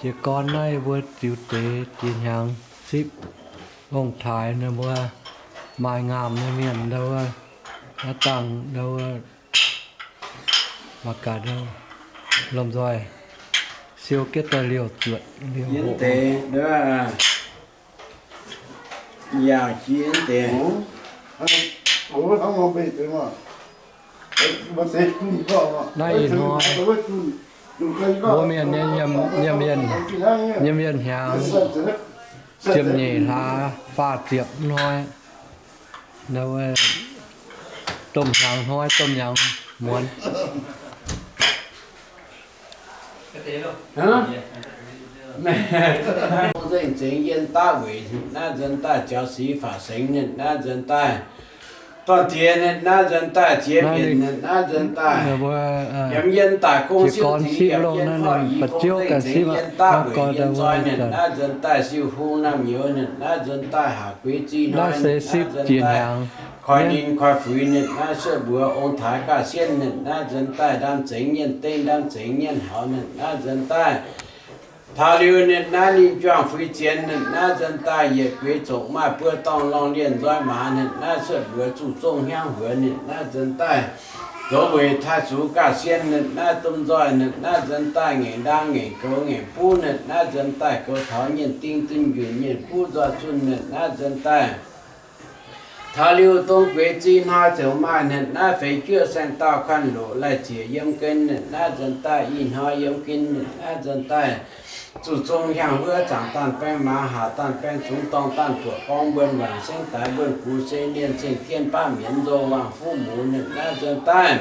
Jiez gorn naaiv mbuo ziux deix jiex hnyangx sipv ong-taaix, ninh mbuo maaih ngaamh nyei mienh, ndau wuov, naaiv dangh ndau wuov, mangc gaax, lomh nzoih siou jienv daaih liouh zuotc liouh hoqc. Yaac jiex deix. Naaiv ih hnoi mbuo mienh nyei nyiemv mienh, nyiemv mienh hnyangx ziepc nyeic hlaax faah ziepc hnoi, domh hnyangx hnoi, domh hnyangx muonz. Nzengc zengx yienh daav weic naaiv nzuonx daaih, jaux sic fac sengx ninh naaiv nzuonx daaih, dorn-diex ninh naaiv nzuonx daaih, ziex mbienc ninh naaiv nzuonx daaih, yiem yienh daaih gong siouv ziqc yiem yienh horh i gong nzengc zengx yienh daav weic yienh zoi ninh naaiv nzuonx daaih, siou hung naamh nyouz ninh naaiv nzuonx daaih, haac gueix zih hnoi ninh naaiv nzuonx daaih, koi ninh koi fuix ninh naaiv, sueih mbuox ong-taaix gaav sienh ninh naaiv nzuonx daaih, ndaam zengx yienh dengh, ndaam zengx yienh haux ninh naaiv nzuonx daaih, taux liuz ninh naaiv ninh juangc fuix zienx ninh naaiv nzuonx daaih, yietc gueix zongc maaih buo dorngh lorngh lienh nzoih maaz ninh naaiv, sueih mbuox zuqc zong hnyangx huox ninh naaiv nzuonx daaih, loz weic taaih zux gaav sienh ninh naaiv domh nzoih ninh naaiv nzuonx daaih, ngaengc ndaang ngaengc goux ngaengc buv ninh naaiv nzuonx daaih, goux taux nyienh ding dunh njunh nyienh kuv nzoih zunh ninh naaiv nzuonx daaih, taux liuz dong gueix zinh hnoi ziouc maaih ninh naaiv feix juoqv saeng dauh kuanh loqc lai-ziec yiem gen ninh naaiv nzuonx daaih, ih hnoi yiem gen ninh naaiv nzuonx daaih, zuqc zong hnyangx huov zaangc daanh baeng maaz, haac daanh baeng zungx dorngh, daanh buoqc gorngv mbuonx waangc sengv daaix, mbuonx gux se nienh ceng tien baqv mienz nzou waangc fuqv muz ninh naaiv nzuonx daaih,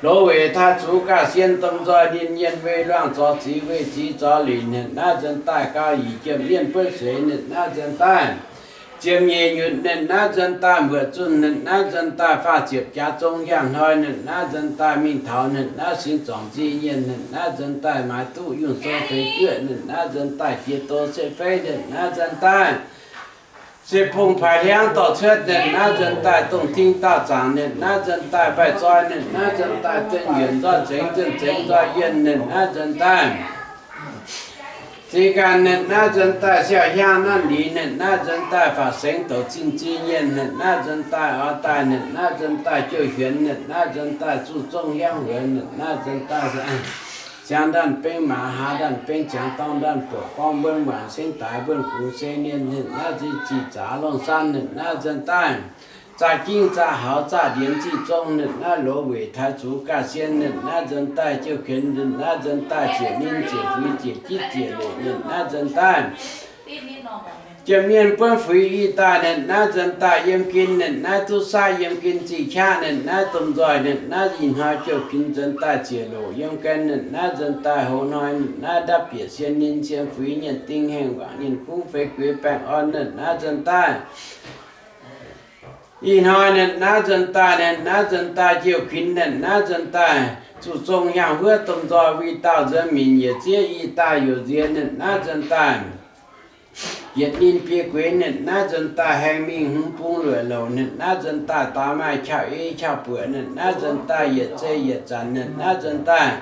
loz weic taaih zux gaav sienh domh nzoih ninh yienh weih luangh zorx ziqc weih ziqc zorx lic ninh naaiv nzuonx daaih, gauh yic jiem mienh buonv seix ninh naaiv nzuonx daaih, ziepc nyeic nyutc ninh naaiv nzuonx daaih, mbuoqc zunh ninh naaiv nzuonx daaih, faah ziepc jaax zong hnyangx hnoi ninh naaiv nzuonx daaih, mingh taux ninh naaiv singx zorngc nzih nyienh ninh naaiv nzuonx daaih, maaiz duqv yungh zong feix juoqv ninh naaiv nzuonx daaih, jiex doz setv feiv ninh naaiv nzuonx daaih, se bung paaix hliangv dorh cuotv ninh naaiv nzuonx daaih, dongh ting daauh zaangc ninh naaiv nzuonx daaih, mbaih zoi ninh naaiv nzuonx daaih, dunh yuonc nzoih zengx, dunh zengx nzoih yuonh ninh naaiv nzuonx daaih, zingx ganh ninh naaiv nzuonx daaih, siau hiaang nanv liz ninh naaiv nzuonx daaih, fac sengx douc zinh zinh nyienh ninh naaiv nzuonx daaih, oix daaih ninh naaiv nzuonx daaih, jouh hienx ninh naaiv nzuonx daaih, zuqc zong hiaangv huonx ninh naaiv nzuonx daaih, ziangx ndaanh beng maaz, haaz ndaanh beng ziangx dorngh, ndaanh buoqc gorngv mbuonx waangc sengv daaix, mbuonx gux se nienh ninh naaiv nzuonx zinh zaqc longh saan ninh naaiv nzuonx daaih, zaah jingv zaah haux zaah ndienx zinh zong ninh naaiv loz weic taaih zux gaav sien ninh naaiv nzuonx daaih, jouh kuinx ninh naaiv nzuonx daaih, ziec ninh ziec fuix ziec jitv ziec leic ninh naaiv nzuonx daaih, jiem mienh buonv fuix ih daaih ninh naaiv nzuonx daaih, yiem gen ninh naaiv duqv saav, yiem gen zinh qaqv ninh naaiv domh nzoih ninh naaiv ih hnoi jouh kuinx nzuonx daaih, ziec loc yiem gen ninh naaiv nzuonx daaih, hoz hnoi ninh naaiv ndapv bieqc sien ninh sien fuix nyienh ding hengh waangc nyienh kuv feix gueix baengh orn ninh naaiv nzuonx daaih, ih hnoi ninh naaiv nzuonx daaih, ninh naaiv nzuonx daaih, jouh kuinx ninh naaiv nzuonx daaih, zuqc zong hnyangx huov domh nzoih winh dauh nzuonx minc yietc zieqv ih daaih, youc nziex ninh naaiv nzuonx daaih, yietc ninh biei gueix ninh naaiv nzuonx daaih, haengh mingh hmz bung lueic louc ninh naaiv nzuonx daaih, daaih maaih qaqv ei qaqv buoqc ninh naaiv nzuonx daaih, yietc zei yietc zanc ninh naaiv nzuonx daaih,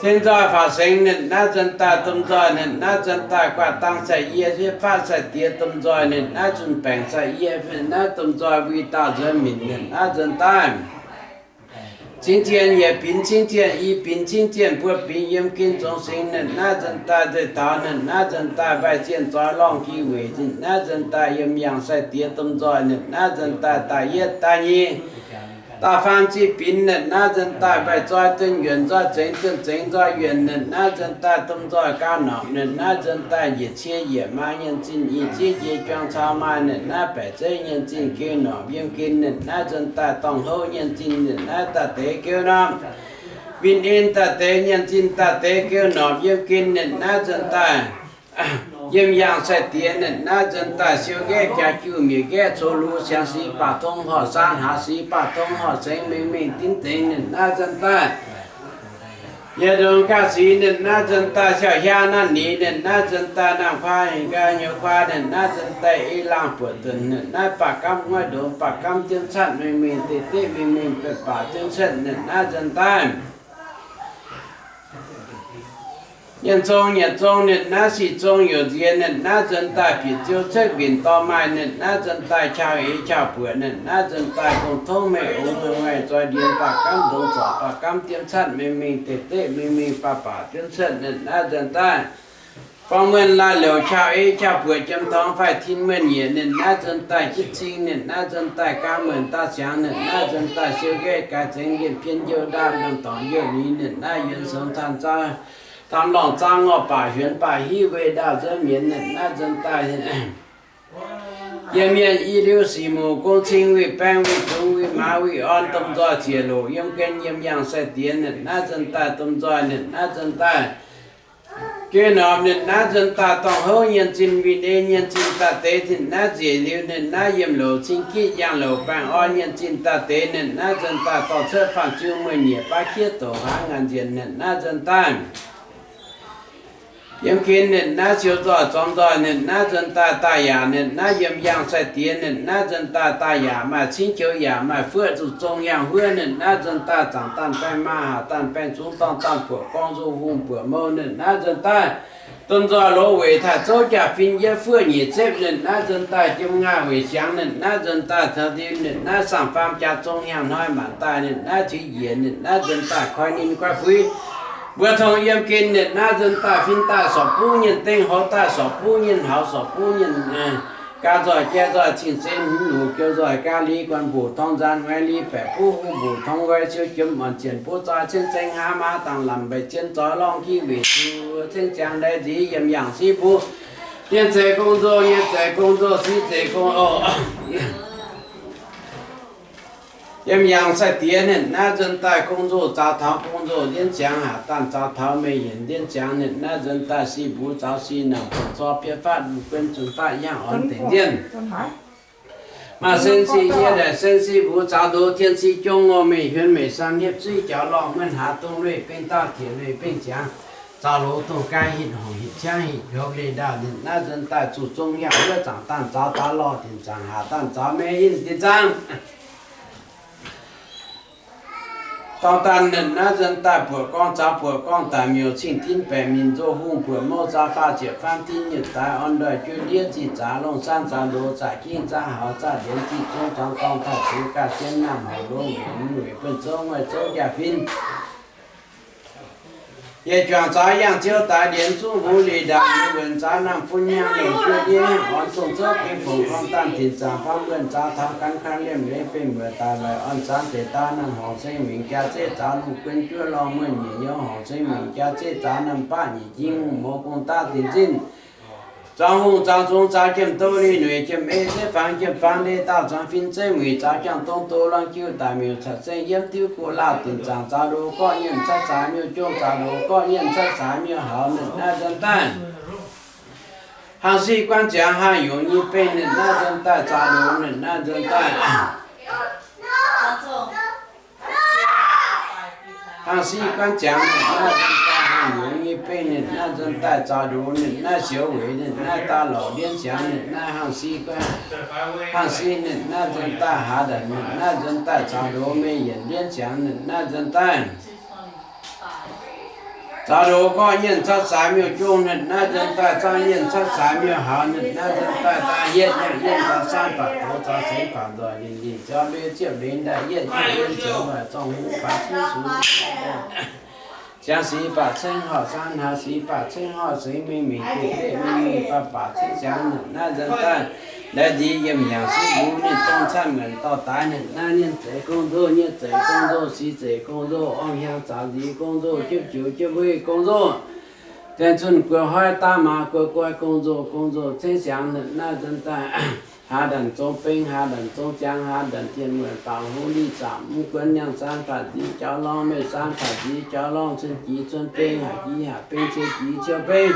ceng nzoih faaux sengx ninh naaiv nzuonx daaih, domh nzoih ninh naaiv nzuonx daaih, guaax dang sai-yie, fatv sai-diex domh nzoih ninh naaiv zunh baengc sai-yie ninh naaiv domh nzoih winh dauh nzuonx minc ninh naaiv nzuonx daaih, cingv zienh yietc binc, cingv zienh i binc, cingv zienh buo binc, yiem gen zongx singx ninh naaiv nzuonx daaih, nzeic taux ninh naaiv nzuonx daaih, mbaih zienh zoix lorngh jiex weic ninh naaiv nzuonx daaih, yiem yangh sai-diex domh nzoih ninh naaiv nzuonx daaih, da'yietv da'nyeic da'faam zinh binc ninh naaiv nzuonx daaih, mbaih zoi dunh yuonc nzoih zengx, dunh zengx nzoih yuonc ninh naaiv nzuonx daaih, domh nzoih gauh norqc ninh naaiv nzuonx daaih, njiec cie yiec maa nyienh zinh, i zieqv jiex juang cau maaih ninh naaiv, baeqc zeiv nyienh zinh geu norqc yiem gen ninh naaiv nzuonx daaih, dorngh houv nyienh zinh ninh naaiv daaih deix geu norqc, winh en daaih deix nyienh zinh daaih deix geu norqc yiem gen ninh naaiv nzuonx daaih, yiem yangh sai-diex ninh naaiv nzuonx daaih, siou nqaeqv jaax juh mietc nqaeqv coux lux, siangx sic baac tong horqc saan, haaz sic baac tong horqc sengx, mengh mengh dimv dengx ninh naaiv nzuonx daaih, yietc ndongc ga'sic ninh naaiv nzuonx daaih, siau hiaang nanv nix ninh naaiv nzuonx daaih, naamh kuaa heuc nqaai hnyouv kuaa ninh naaiv nzuonx daaih, ei laangh buoqc dunc ninh naaiv, baac gamv ngoiv ndongx, baac gamv jienv catv, mengh mengh deix deqv, mengh mengh betv baac jienv cuotv ninh naaiv nzuonx daaih, Nyanc zong nyanc zong ninh naaiv sic zong youc nziex ninh naaiv nzuonx daaih, bieqc ziou cuotv mbienc dorh maaih ninh naaiv nzuonx daaih, qauv eix qauv buoqc ninh naaiv nzuonx daaih, gong tongv mengh ongx ngaih zoi ndienx, baac gamv ndongx zorc baac gamv diemv catv, mengh mingh deix deqv mengh mingh baac baac diemv cuotv ninh naaiv nzuonx daaih, borngz muonh laaih louc qauv eix qauv buoqc, jiem torngx faix tin muonh nyieqc ninh naaiv nzuonx daaih, jitv cing ninh naaiv nzuonx daaih, gaam muonh daaih siangx ninh naaiv nzuonx daaih, siou nqaeqv gaax zengx, yienh pien youh ndaamv, ndongc dorngc youh nix ninh naaiv, yienh songx tan zauv, tamv lorngh zaang ngorc baac huonx baac hiuv, weih ndaauh nzuonx mienz ninh naaiv nzuonx daaih, yiem mienh i liuz sic muc gong cing, weih baeng weih zungx weih maaz weih orn, domh nzoih zieqc loc yiem gen, yiem yangh sai-diex ninh naaiv nzuonx daaih, domh nzoih ninh naaiv nzuonx daaih, geh norm ninh naaiv nzuonx daaih, dorngh houv nyienh zinh, win-en nyienh zinh daaih deix ninh naaiv nziec liuz ninh naaiv, yiem loc cing gitv yangh loc baengh orn nyienh zinh daaih deix ninh naaiv nzuonx daaih, dorh cuotv faanh ziu muonh nyieqc baav kiev doqc hlaax ngaanc nzienc ninh naaiv nzuonx daaih, yiem gen ninh naaiv, siou nzoih zormx nzoih ninh naaiv nzuonx daaih, daaih yaac ninh naaiv, yiem yangh sai-diex ninh naaiv nzuonx daaih, daaih yaac maaih cingv joux yaac maaih fuoqv, zuqc zong yangh huov ninh naaiv nzuonx daaih, zaangc daanh baeng maa, haac daanh baeng zungx, dorng daanh buoqc gorngv, nzung hungh buoqc mou ninh naaiv nzuonx daaih, domh nzoih loz weic taaih zouv jaa-fin, yietv fuoqv nyic zepv ninh naaiv nzuonx daaih, jiem ngaih weic siangx ninh naaiv nzuonx daaih, taux ndin ninh naaiv, saang-faam jaax zong yangh hnoi maanc daaih ninh naaiv, tiux njiec ninh naaiv nzuonx daaih, koi ninh koi fuix, mbuo tong yiem gen ninh naaiv nzuonx daaih, fin daaih sorc buv nyienh dengh, hov daaih sorc buv nyienh haux, sorc buv nyienh gaam nzoih jai nzoih cing-sen, hmz luc jou nzoih gaam li, guan mbuoqc torngv nzaan, nguaix li baeqc buv, huv mbuoqc torngv nqoi, siou jomc muonc zienc buv zoi, ceng zeng hnangv maa dangh lamc mbeix zien, zoix lorngh jiv weic zuqc ceng ziangx, laih nziv yiem yangh siv mbuv, yiem zeix gong-nzou, yiem zeix gong-nzou, siv zeix gong-nzou, yiem yangh sai-diex ninh naaiv nzuonx daaih, gong-nzou zaaux taux gong-nzou ndienv ziangx, haac daanh zaaux taux mengh yienc ndienv ziangx ninh naaiv nzuonx daaih, si mbuv zaaux si naamh, buonc zor bieiv faatv, lungh guon zunc faatv, yangh orn dengc ndienh. Maaih sen si yie ndaaic sen si mbuv zaaux ndoz, tien si jong ngorc mengh huonx meic san hiepv zuiv jaux lorh, muonh haax dongh lueiz beng daauh, tiex lueiz beng ziangx, zaaux loz dongh gaai, hitv horngc hitv ciangv, hitv hopv leiz ndaauh ninh naaiv nzuonx daaih, zuqc zong yangh wuov zaangc daanh zaaux daaih lorh, dinc zaangc haac daanh zaaux mengh yinh dinc zaangc. Dorng daanh ninh naaiv nzuonx daaih, buoqc gorngv zaaux buoqc gorngv daic miuc, cing dinv baeqc minc, nzou hungh buoqc mouh zaaux faah ziepc faam dinv nyutc daaix, orn ndoih juov ndiev zih zaax, longh saanv zaaux ndoz, zaac jingv zaaux haux, zaah ndienx zih zong zuangx dorng, taaih zuiz gaax zien, naamh horngc ndoz mbenc, weic buonv zouv nguaih zouv jaa-fin. Yietc juangc zaaux yangh ziouv daaix ndienx, zungv hungh lic ndaangc, weic zaaux naamh fun hnyangx, longc juov ndiev hnyangx orn, zong zouv bing fongc gorngv daanh dinc zaangc, faam wuonh zaaux taux gan kuan liemh leiz, benx muoc daaih laic orn zaangc deix daaih, naamh horngc seng mingh jaa zeiv zaaux lungh guon juov lorngh, muonh nyeic nyouz horngc seng mingh jaa zeiv zaaux, naamh baqv nyeic jingv hungh mouz gong daav dinc zinh. Zuangx hungh zuangx zungx zaaux jiem-doz, li nueic jiem-ei zeiv fangx, jiem-fangx ndeic daauh zuangx fin zeiv muic, zaaux jangx dong doz lorngh jiu daic miuc, caux zengv yiem diuv go laauh dinc zaangc, zaaux ndoz gorqv nyienh catv saax miuc-jong, zaaux ndoz gorqv nyienh catv saax miuc-haux ninh naaiv nzuonx daaih. Hangh siqv guanv ziangx haah yungz nyei bengh ninh naaiv nzuonx daaih, zaaux ndoz ninh naaiv nzuonx daaih. Hangh siqv guanv ziangx ninh naaiv nzuonx daaih, haah yungz nyei bengh ninh naaiv nzuonx daaih, zaaux ndoz ninh naaiv sioux weic ninh naaiv daaih lorqc ndienv ziangx ninh naaiv hangh siqv guanv, hangh siqv ninh naaiv nzuonx daaih, haaz ndanc ninh naaiv nzuonx daaih, zaaux ndoz mengh yienc ndienv ziangx ninh naaiv nzuonx daaih. Zaaux ndoz gorqv nyienh catv saax miuc-jong ninh naaiv nzuonx daaih, zaangv nyienh catv saax miuc-haux ninh naaiv nzuonx daaih, daaih yietv nyangh yienh zaaux saanv baac doz, zaaux seix baac nzoih ninh ninh ziouv mbiouv ziepv lengx daaih yietv nyangh yienh ziouv nzoih zorng hungh baac cingv sux ziangx sic baac cengx horqc saanv haax sic baac cengx horqc seix mingh mingh deix deix mingh mingh baac baac cingv ziangx ninh naaiv nzuonx daaih. Laih nziex yiem hnyangx siqv mbuv ninh dongh catv muonc dorh daaih ninh naaiv nyienh zeix gong-nzou, nyienh zeix gong-nzou, sic zeix gong-nzou, orn hiaang zaaux nziex gong-nzou, jiepv jiux jiepv huiv gong-nzou, dien zunh guoqv hoiv daav maaz guoqv goiv gong-nzou, gong-nzou cengx ziangx ninh naaiv nzuonx daaih. Haaz ndanc zong beng, haaz ndanc zong ziangx, haaz ndanc dien muonc baaux hung lih zaamc mv guonv nyangh saanv faatv nziex jaux lorngh, meiv saanv faatv nziex jaux lorngh, cun jiex cun beng, haac jiex haac beng, ciou jiex ciou beng,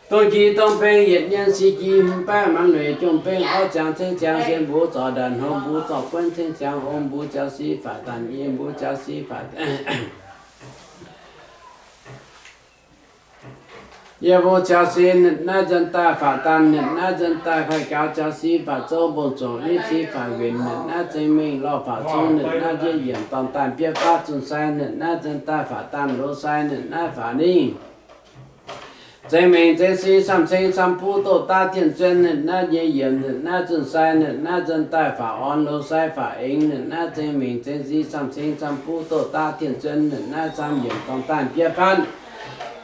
dongh jiex dongh beng, yietc nyienh sic jiex hmz baeqv maanc lueic jong beng, orv ziangx cengx ziangx sien mbuv zorc ndanc, hngongx mbuv zorc guonv cengx ziangx, ong mbuv ziangx sic faatv daaih, yie mbuv ziangx sic faatv Yie mbuo ziaux sic ninh naaiv nzuonx daaih, faatv daaih ninh naaiv nzuonx daaih, koi jaux ziaux sic faatv zouv, mbong zongc nitv sic faatv nquenc ninh naaiv zengx mingh, lorh faatv cong ninh naaiv njiec yienc, dorn daaih bieiv faatv zunh sai ninh naaiv nzuonx daaih, faatv daaih loz sai ninh naaiv faatv ningh. Zengx mengh zengx si camv-ceng camv-buv doz-daav tien-zuon ninh naaiv nyei yiemc ninh naaiv nzunh sai ninh naaiv nzunh daaih faaux orn lo sai faaux eng ninh naaiv zengx mengh zengx si camv-ceng camv-buv doz-daav tien-zuon ninh naaiv camv yiemc dorng daanh bietv fatv.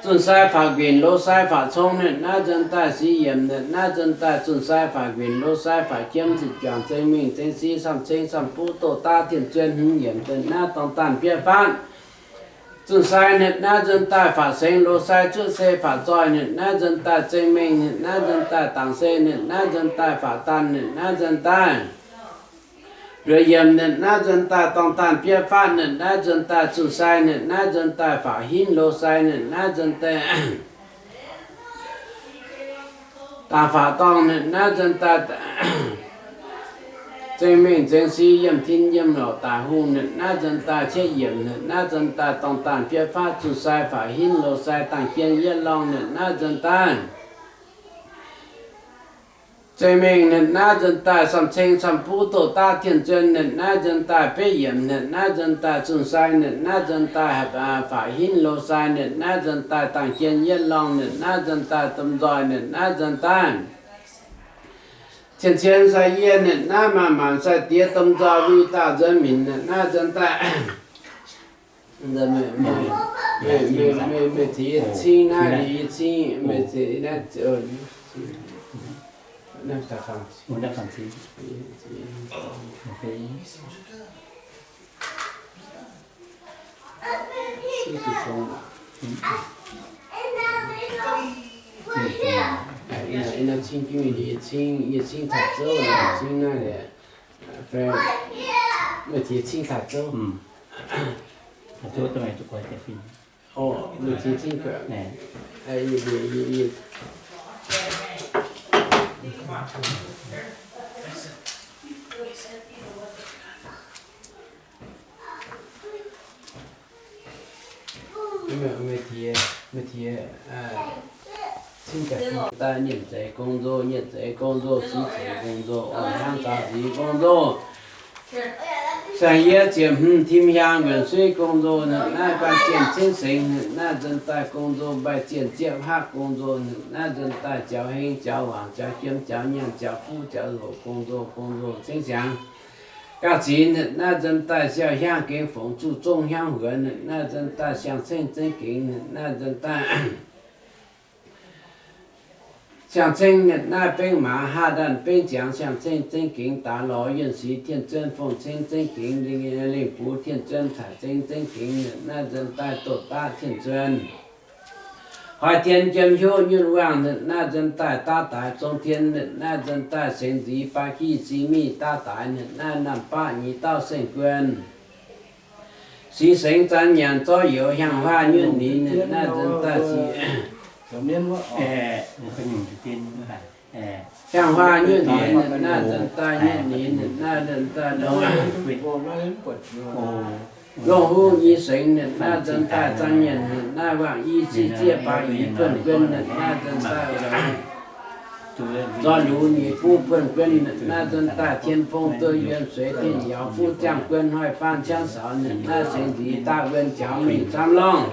Nzunh sai faaux nquinc lo sai faaux cong ninh naaiv nzunh daaih si yiemc ninh naaiv nzunh daaih nzunh sai faaux nquinc lo sai faaux jiem ziqc juangc zengx mengh zengx si camv-ceng camv-buv doz-daav tien-zuon hmz yiemc ninh naaiv dorng daanh bietv fatv. Nzunh sai ninh naaiv nzunh daaih faaux sengx lo sai cuotv se faaux zoih ninh naaiv nzunh daaih zengx mengh ninh naaiv nzunh daaih dangc se ninh naaiv nzunh daaih faaux daanh ninh naaiv nzunh daaih luoqc yiemc ninh naaiv nzunh daaih dorng daanh bietv fatv ninh naaiv nzunh daaih nzunh sai ninh naaiv nzunh daaih faaux hinv lo sai ninh naaiv nzunh daaih dangc faaux dorngh ninh naaiv nzunh daaih zengx mengh zengx si yiem tin yiem lorqc daic hungh ninh naaiv nzunh daaih cietv yiemc ninh naaiv nzunh daaih dorng daanh bietv fatv nzunh sai faaux hinv lo sai dangh jien yietv lorngh ninh naaiv nzunh daaih zengx mengh ninh naaiv nzunh daaih camv-ceng camv-buv doz-daav tien-zuon ninh naaiv nzunh daaih betv yiemc ninh naaiv nzunh daaih nzunh sai ninh naaiv nzunh daaih faaux hinv lo sai ninh naaiv nzunh daaih dangh jien yietv lorngh ninh naaiv nzunh daaih domh nzoih ninh naaiv nzunh daaih cien-cien sai yie ninh naaiv maanc maanc sai diex domh nzoih lui dauh nzuonx minc ninh naaiv nzunh daaih meih, meih, meih, meih, meih tengx yie cingv naaiv, yie cingv, meih tengx naaiv, naaiv, naaiv, cingv zuqc fong. Yie cingv, yie cingv taux zouv, cingv naaiv liuz, meih tengx cingv taux zouv. Meih tengx, meih tengx, cingv daaih nyiemc zeiz gong nzou, nyiemc zeiz gong nzou, sic zeiz gong nzou, orn hnyangx zaux nzix gong nzou. Saeng-yietv ziepc hmz tim hiaang wuonc suiv gong nzou, naaiv baaih zienh cingv sengx, naaiv nzunh daaih gong nzou, baaih zienh ziepv hapv gong nzou, naaiv nzunh daaih jaux heng jaux waangc jaux jiem jaux nyaanh jaux fuqv jaux loc gong nzou, gong nzou cingv siangx. Gauh ziex, naaiv nzunh daaih siau hiaangv gengx fongc zuqc zongv hiaangv huonx, naaiv nzunh daaih siang-cengv zengv gengx, naaiv nzunh daaih siang-cengv ninh naaiv bengv maaz, haav ndanc bengv ziangx, siang-cengv zengv gengx daaih lorz yuonh sic tien-zuon fong-cengv zengv gengx, lingh buz tien-zuon caic zengv zengv gengx, naaiv nzunh daaih doz-daav tien-zuon. Hoic tien jiem hiuv nyunh waangh ninh naaiv nzunh daaih daav daaix zong tien ninh naaiv nzunh daaih sengx nzix baa gih si mingh daav daaix ninh naaiv naamh baqv nyei dauh seng guon. Sic sengx zanc nyanc zorqv youz hiaang huaav nyuoqv nix ninh naaiv nzunh daaih sic hiaang huaav nyuoqv nix ninh naaiv nzunh daaih nyuoqv nix ninh naaiv nzunh daaih longc, longc huv nyei sengx ninh naaiv nzunh daaih zaangc nyanc ninh naaiv waangc i zieqv zieqv baaix i buonv guon ninh naaiv nzunh daaih nzoih lux nyei buv buonv guon ninh naaiv nzunh daaih tien fong duqv yuonh sueix tien yauz fuqv ziangh guon hoic faanv ciangv saux ninh naaiv sengx nzix daaih wuonh jaux mingh camv lorngh.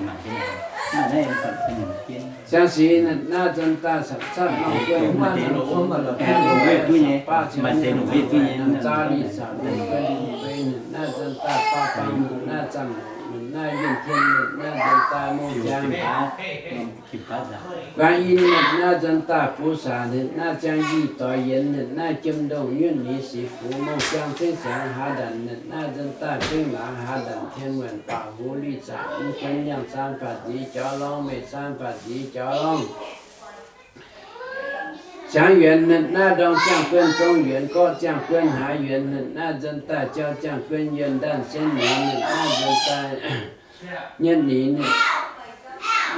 Siang-sic ninh naaiv nzunh daaih catv longh guon huaav nzangc gong, baav ciouv ninh nzaa li caux ninh guon beng ninh naaiv nzunh daaih baav bang ninh naaiv zaangc ninh naaiv yunh tien ninh naaiv nzunh daaih mong ziangx. Guaax in ninh naaiv nzunh daaih bux saac ninh naaiv ziangh yih doix yienx ninh naaiv jiem ndongh nyuoqv nix sic fux mong ziangh cengv siangx haax ndanc ninh naaiv nzunh daaih cengv laangz haax ndanc tien muonc baac hoz li caux mv guon nyaanh saan faatv nzix jaux lorngh, meih saan faatv nzix jaux lorngh. Siangx yuonx ninh naaiv ndorng ziangh guon zong yuonx gorqv ziangh guon haaix yuonx ninh naaiv nzunh daaih jauv ziangh guon yuonh ndanc sen nix ninh naaiv nzunh daaih nyuoqv nix ninh,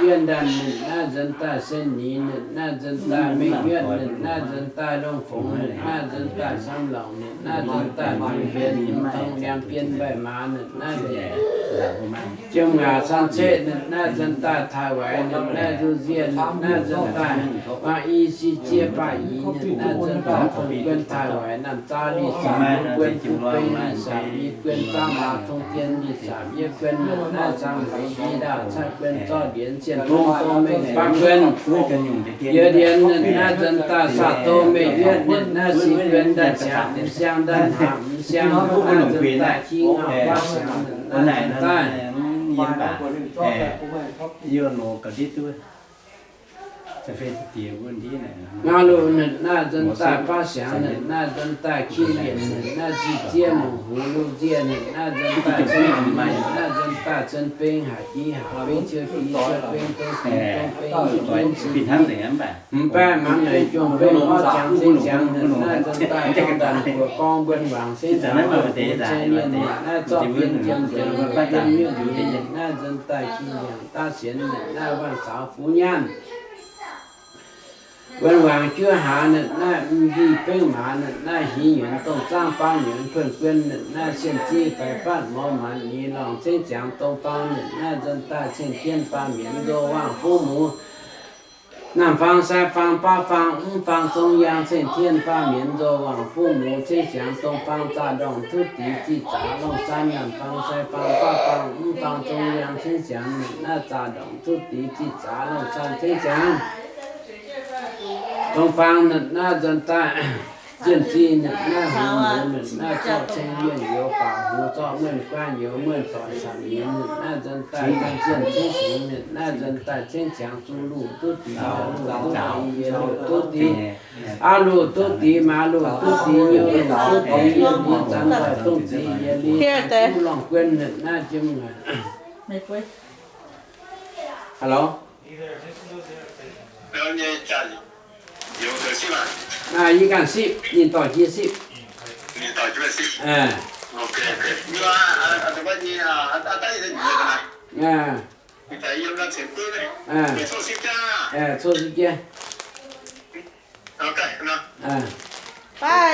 yuonh ndanc ninh naaiv nzunh daaih sen nix ninh naaiv nzunh daaih mengh nyuoqv ninh naaiv nzunh daaih longh fongx ninh naaiv nzunh daaih camv longc ninh naaiv nzunh daaih mangc bien mv tong ndiangx bien mbaih maaz ninh naaiv nzunh Jiem Ngaatc San Ceqv ninh naaiv nzuonx daaih Taiv Waix, ninh naaiv nzuonx nziex, ninh naaiv nzuonx daaih Bangv I Si Jiev Baav Ix, ninh naaiv nzuonx daaih Bun Guon Taiv Waix, Naamh Zaauv Li Samc, Guon Fu Beng Li Samc, Yi Guon Zaauv Maaz Tong Dien Li Samc, Yie Guon, ninh naaiv Zaangc Meix Yi Ndaauh Caaiv Guon Zorqv Ndienx Zienh Tong Dong Mengh Baav Guon, Yie Ndienx, ninh naaiv nzuonx daaih Saah Dou Mengh Yietv, ninh naaiv Si Guon Ndanc Siangx, M'Siang Ndanc Hnaangx, M'Siang, ninh naaiv nzuonx daaih Qi Ngauh Guaav Siangx, ninh naaiv nzuonx daaih Ngau Lungh, ninh naaiv nzuonx daaih Baav Siangx, ninh naaiv nzuonx daaih Qi Lienc, ninh naaiv Zinh Ziev Mungh Hux Lungh Nziev, ninh naaiv nzuonx daaih Cen Bingx, ninh naaiv nzuonx daaih Cen Bingx, Haac Gi Haac Bingx, Ciou Gi Ciou Bingx, Dong Bingx Dong Bingx, Yietc Bingx Cin Bingx, Mv Baeqv Maanc Leiz Juang Bingx, Orv Ziangx Ceng Ziangx, ninh naaiv nzuonx daaih Gorngv Ndanc Guoqv Gorngv Buonv Waangc Ceng Ziangx, Ceng Lienh, ninh naaiv Zorqv Bienh Jiem Jiem, Bienh Miev Mienh, ninh naaiv nzuonx daaih Qi Liangc Daav Sienx, ninh naaiv Waanc Saaux Fuv Nyaanh. Buonv Waangc Juov Hlaax, ninh naaiv M'Nqih Bengv Maaz, ninh naaiv Hingx Nyuonx Dongh Zaangv Baamh Nyuonx Puonh Guon, ninh naaiv Sienh Ziv Faix Fatv Morz Maanz Nix Lorngh Ceng Ziangx Dong Fang, ninh naaiv nzuonx daaih Ceng Tien Baamh Mienz Nzo Waangc Fuv Muz. Naamh Fang, Sai Fang, Baav Fang, Mv Fang, Zong Yangh, Ceng Tien Baamh Mienz Nzo Waangc Fuv Muz Ceng Ziangx Dong Fang, Zaqc Ndorngc Tuv Dix Zih Zaqc Longh San, Naamh Fang, Sai Fang, Baav Fang, Mv Fang, Zong Yangh Ceng Ziangx, ninh naaiv Zaqc Ndorngc Tuv Dix Zih Zaqc Longh San Ceng Ziangx. Dong Fang, ninh naaiv nzuonx daaih Zienh Zih, ninh naaiv Hungx Muz, ninh naaiv Zorqv Ceng Yuonh Youz Baac Hux, Zorqv Muonh Guanh Youz Muonh Doic Sanc Yinx, ninh naaiv nzuonx daaih Zienh Ceng Singx, ninh naaiv nzuonx daaih Ceng Ziangx Zuqc Luh Duqv Dix, Luh Duqv Dix, Yietc Luh Duqv Dix, Aav Luh Duqv Dix, Maaz Luh Duqv Dix, Nyouz Luh Duqv Dix, Yie Li Zanc Nzoih Dongh Ziqc, Yie Li Zanc Fuqv Lorngh Guon, ninh naaiv jiem. Hello. Naaiv yie ganh sipv, ninh dorh jiex sipv. Cong sipv jienv.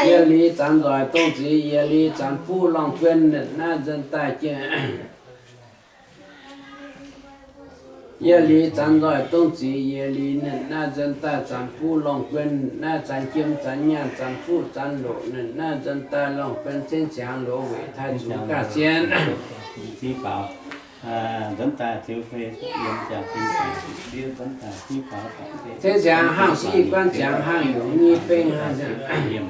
Yie Li Zanc Nzoih Dongh Ziqc, Yie Li Zanc Fuqv Lorngh Guon, ninh naaiv nzuonx daaih jiem. Yie Li Zanc Nzoih Dongh Ziqc, Yie Li, ninh naaiv nzuonx daaih Zanc Fuqv Lorngh Guon, ninh naaiv Zanc Jiem, Zanc Nyaanh, Zanc Fuqv, Zanc Loqc, ninh naaiv nzuonx daaih Lorngh Guon Ceng Ziangx Loz Weic Taaih Zuqc Gaav Sien. Ceng Ziangx Hnangv Siqv Guanv Ziangx Hnangv Yungz Nyic Beng Hnangv Ziangx.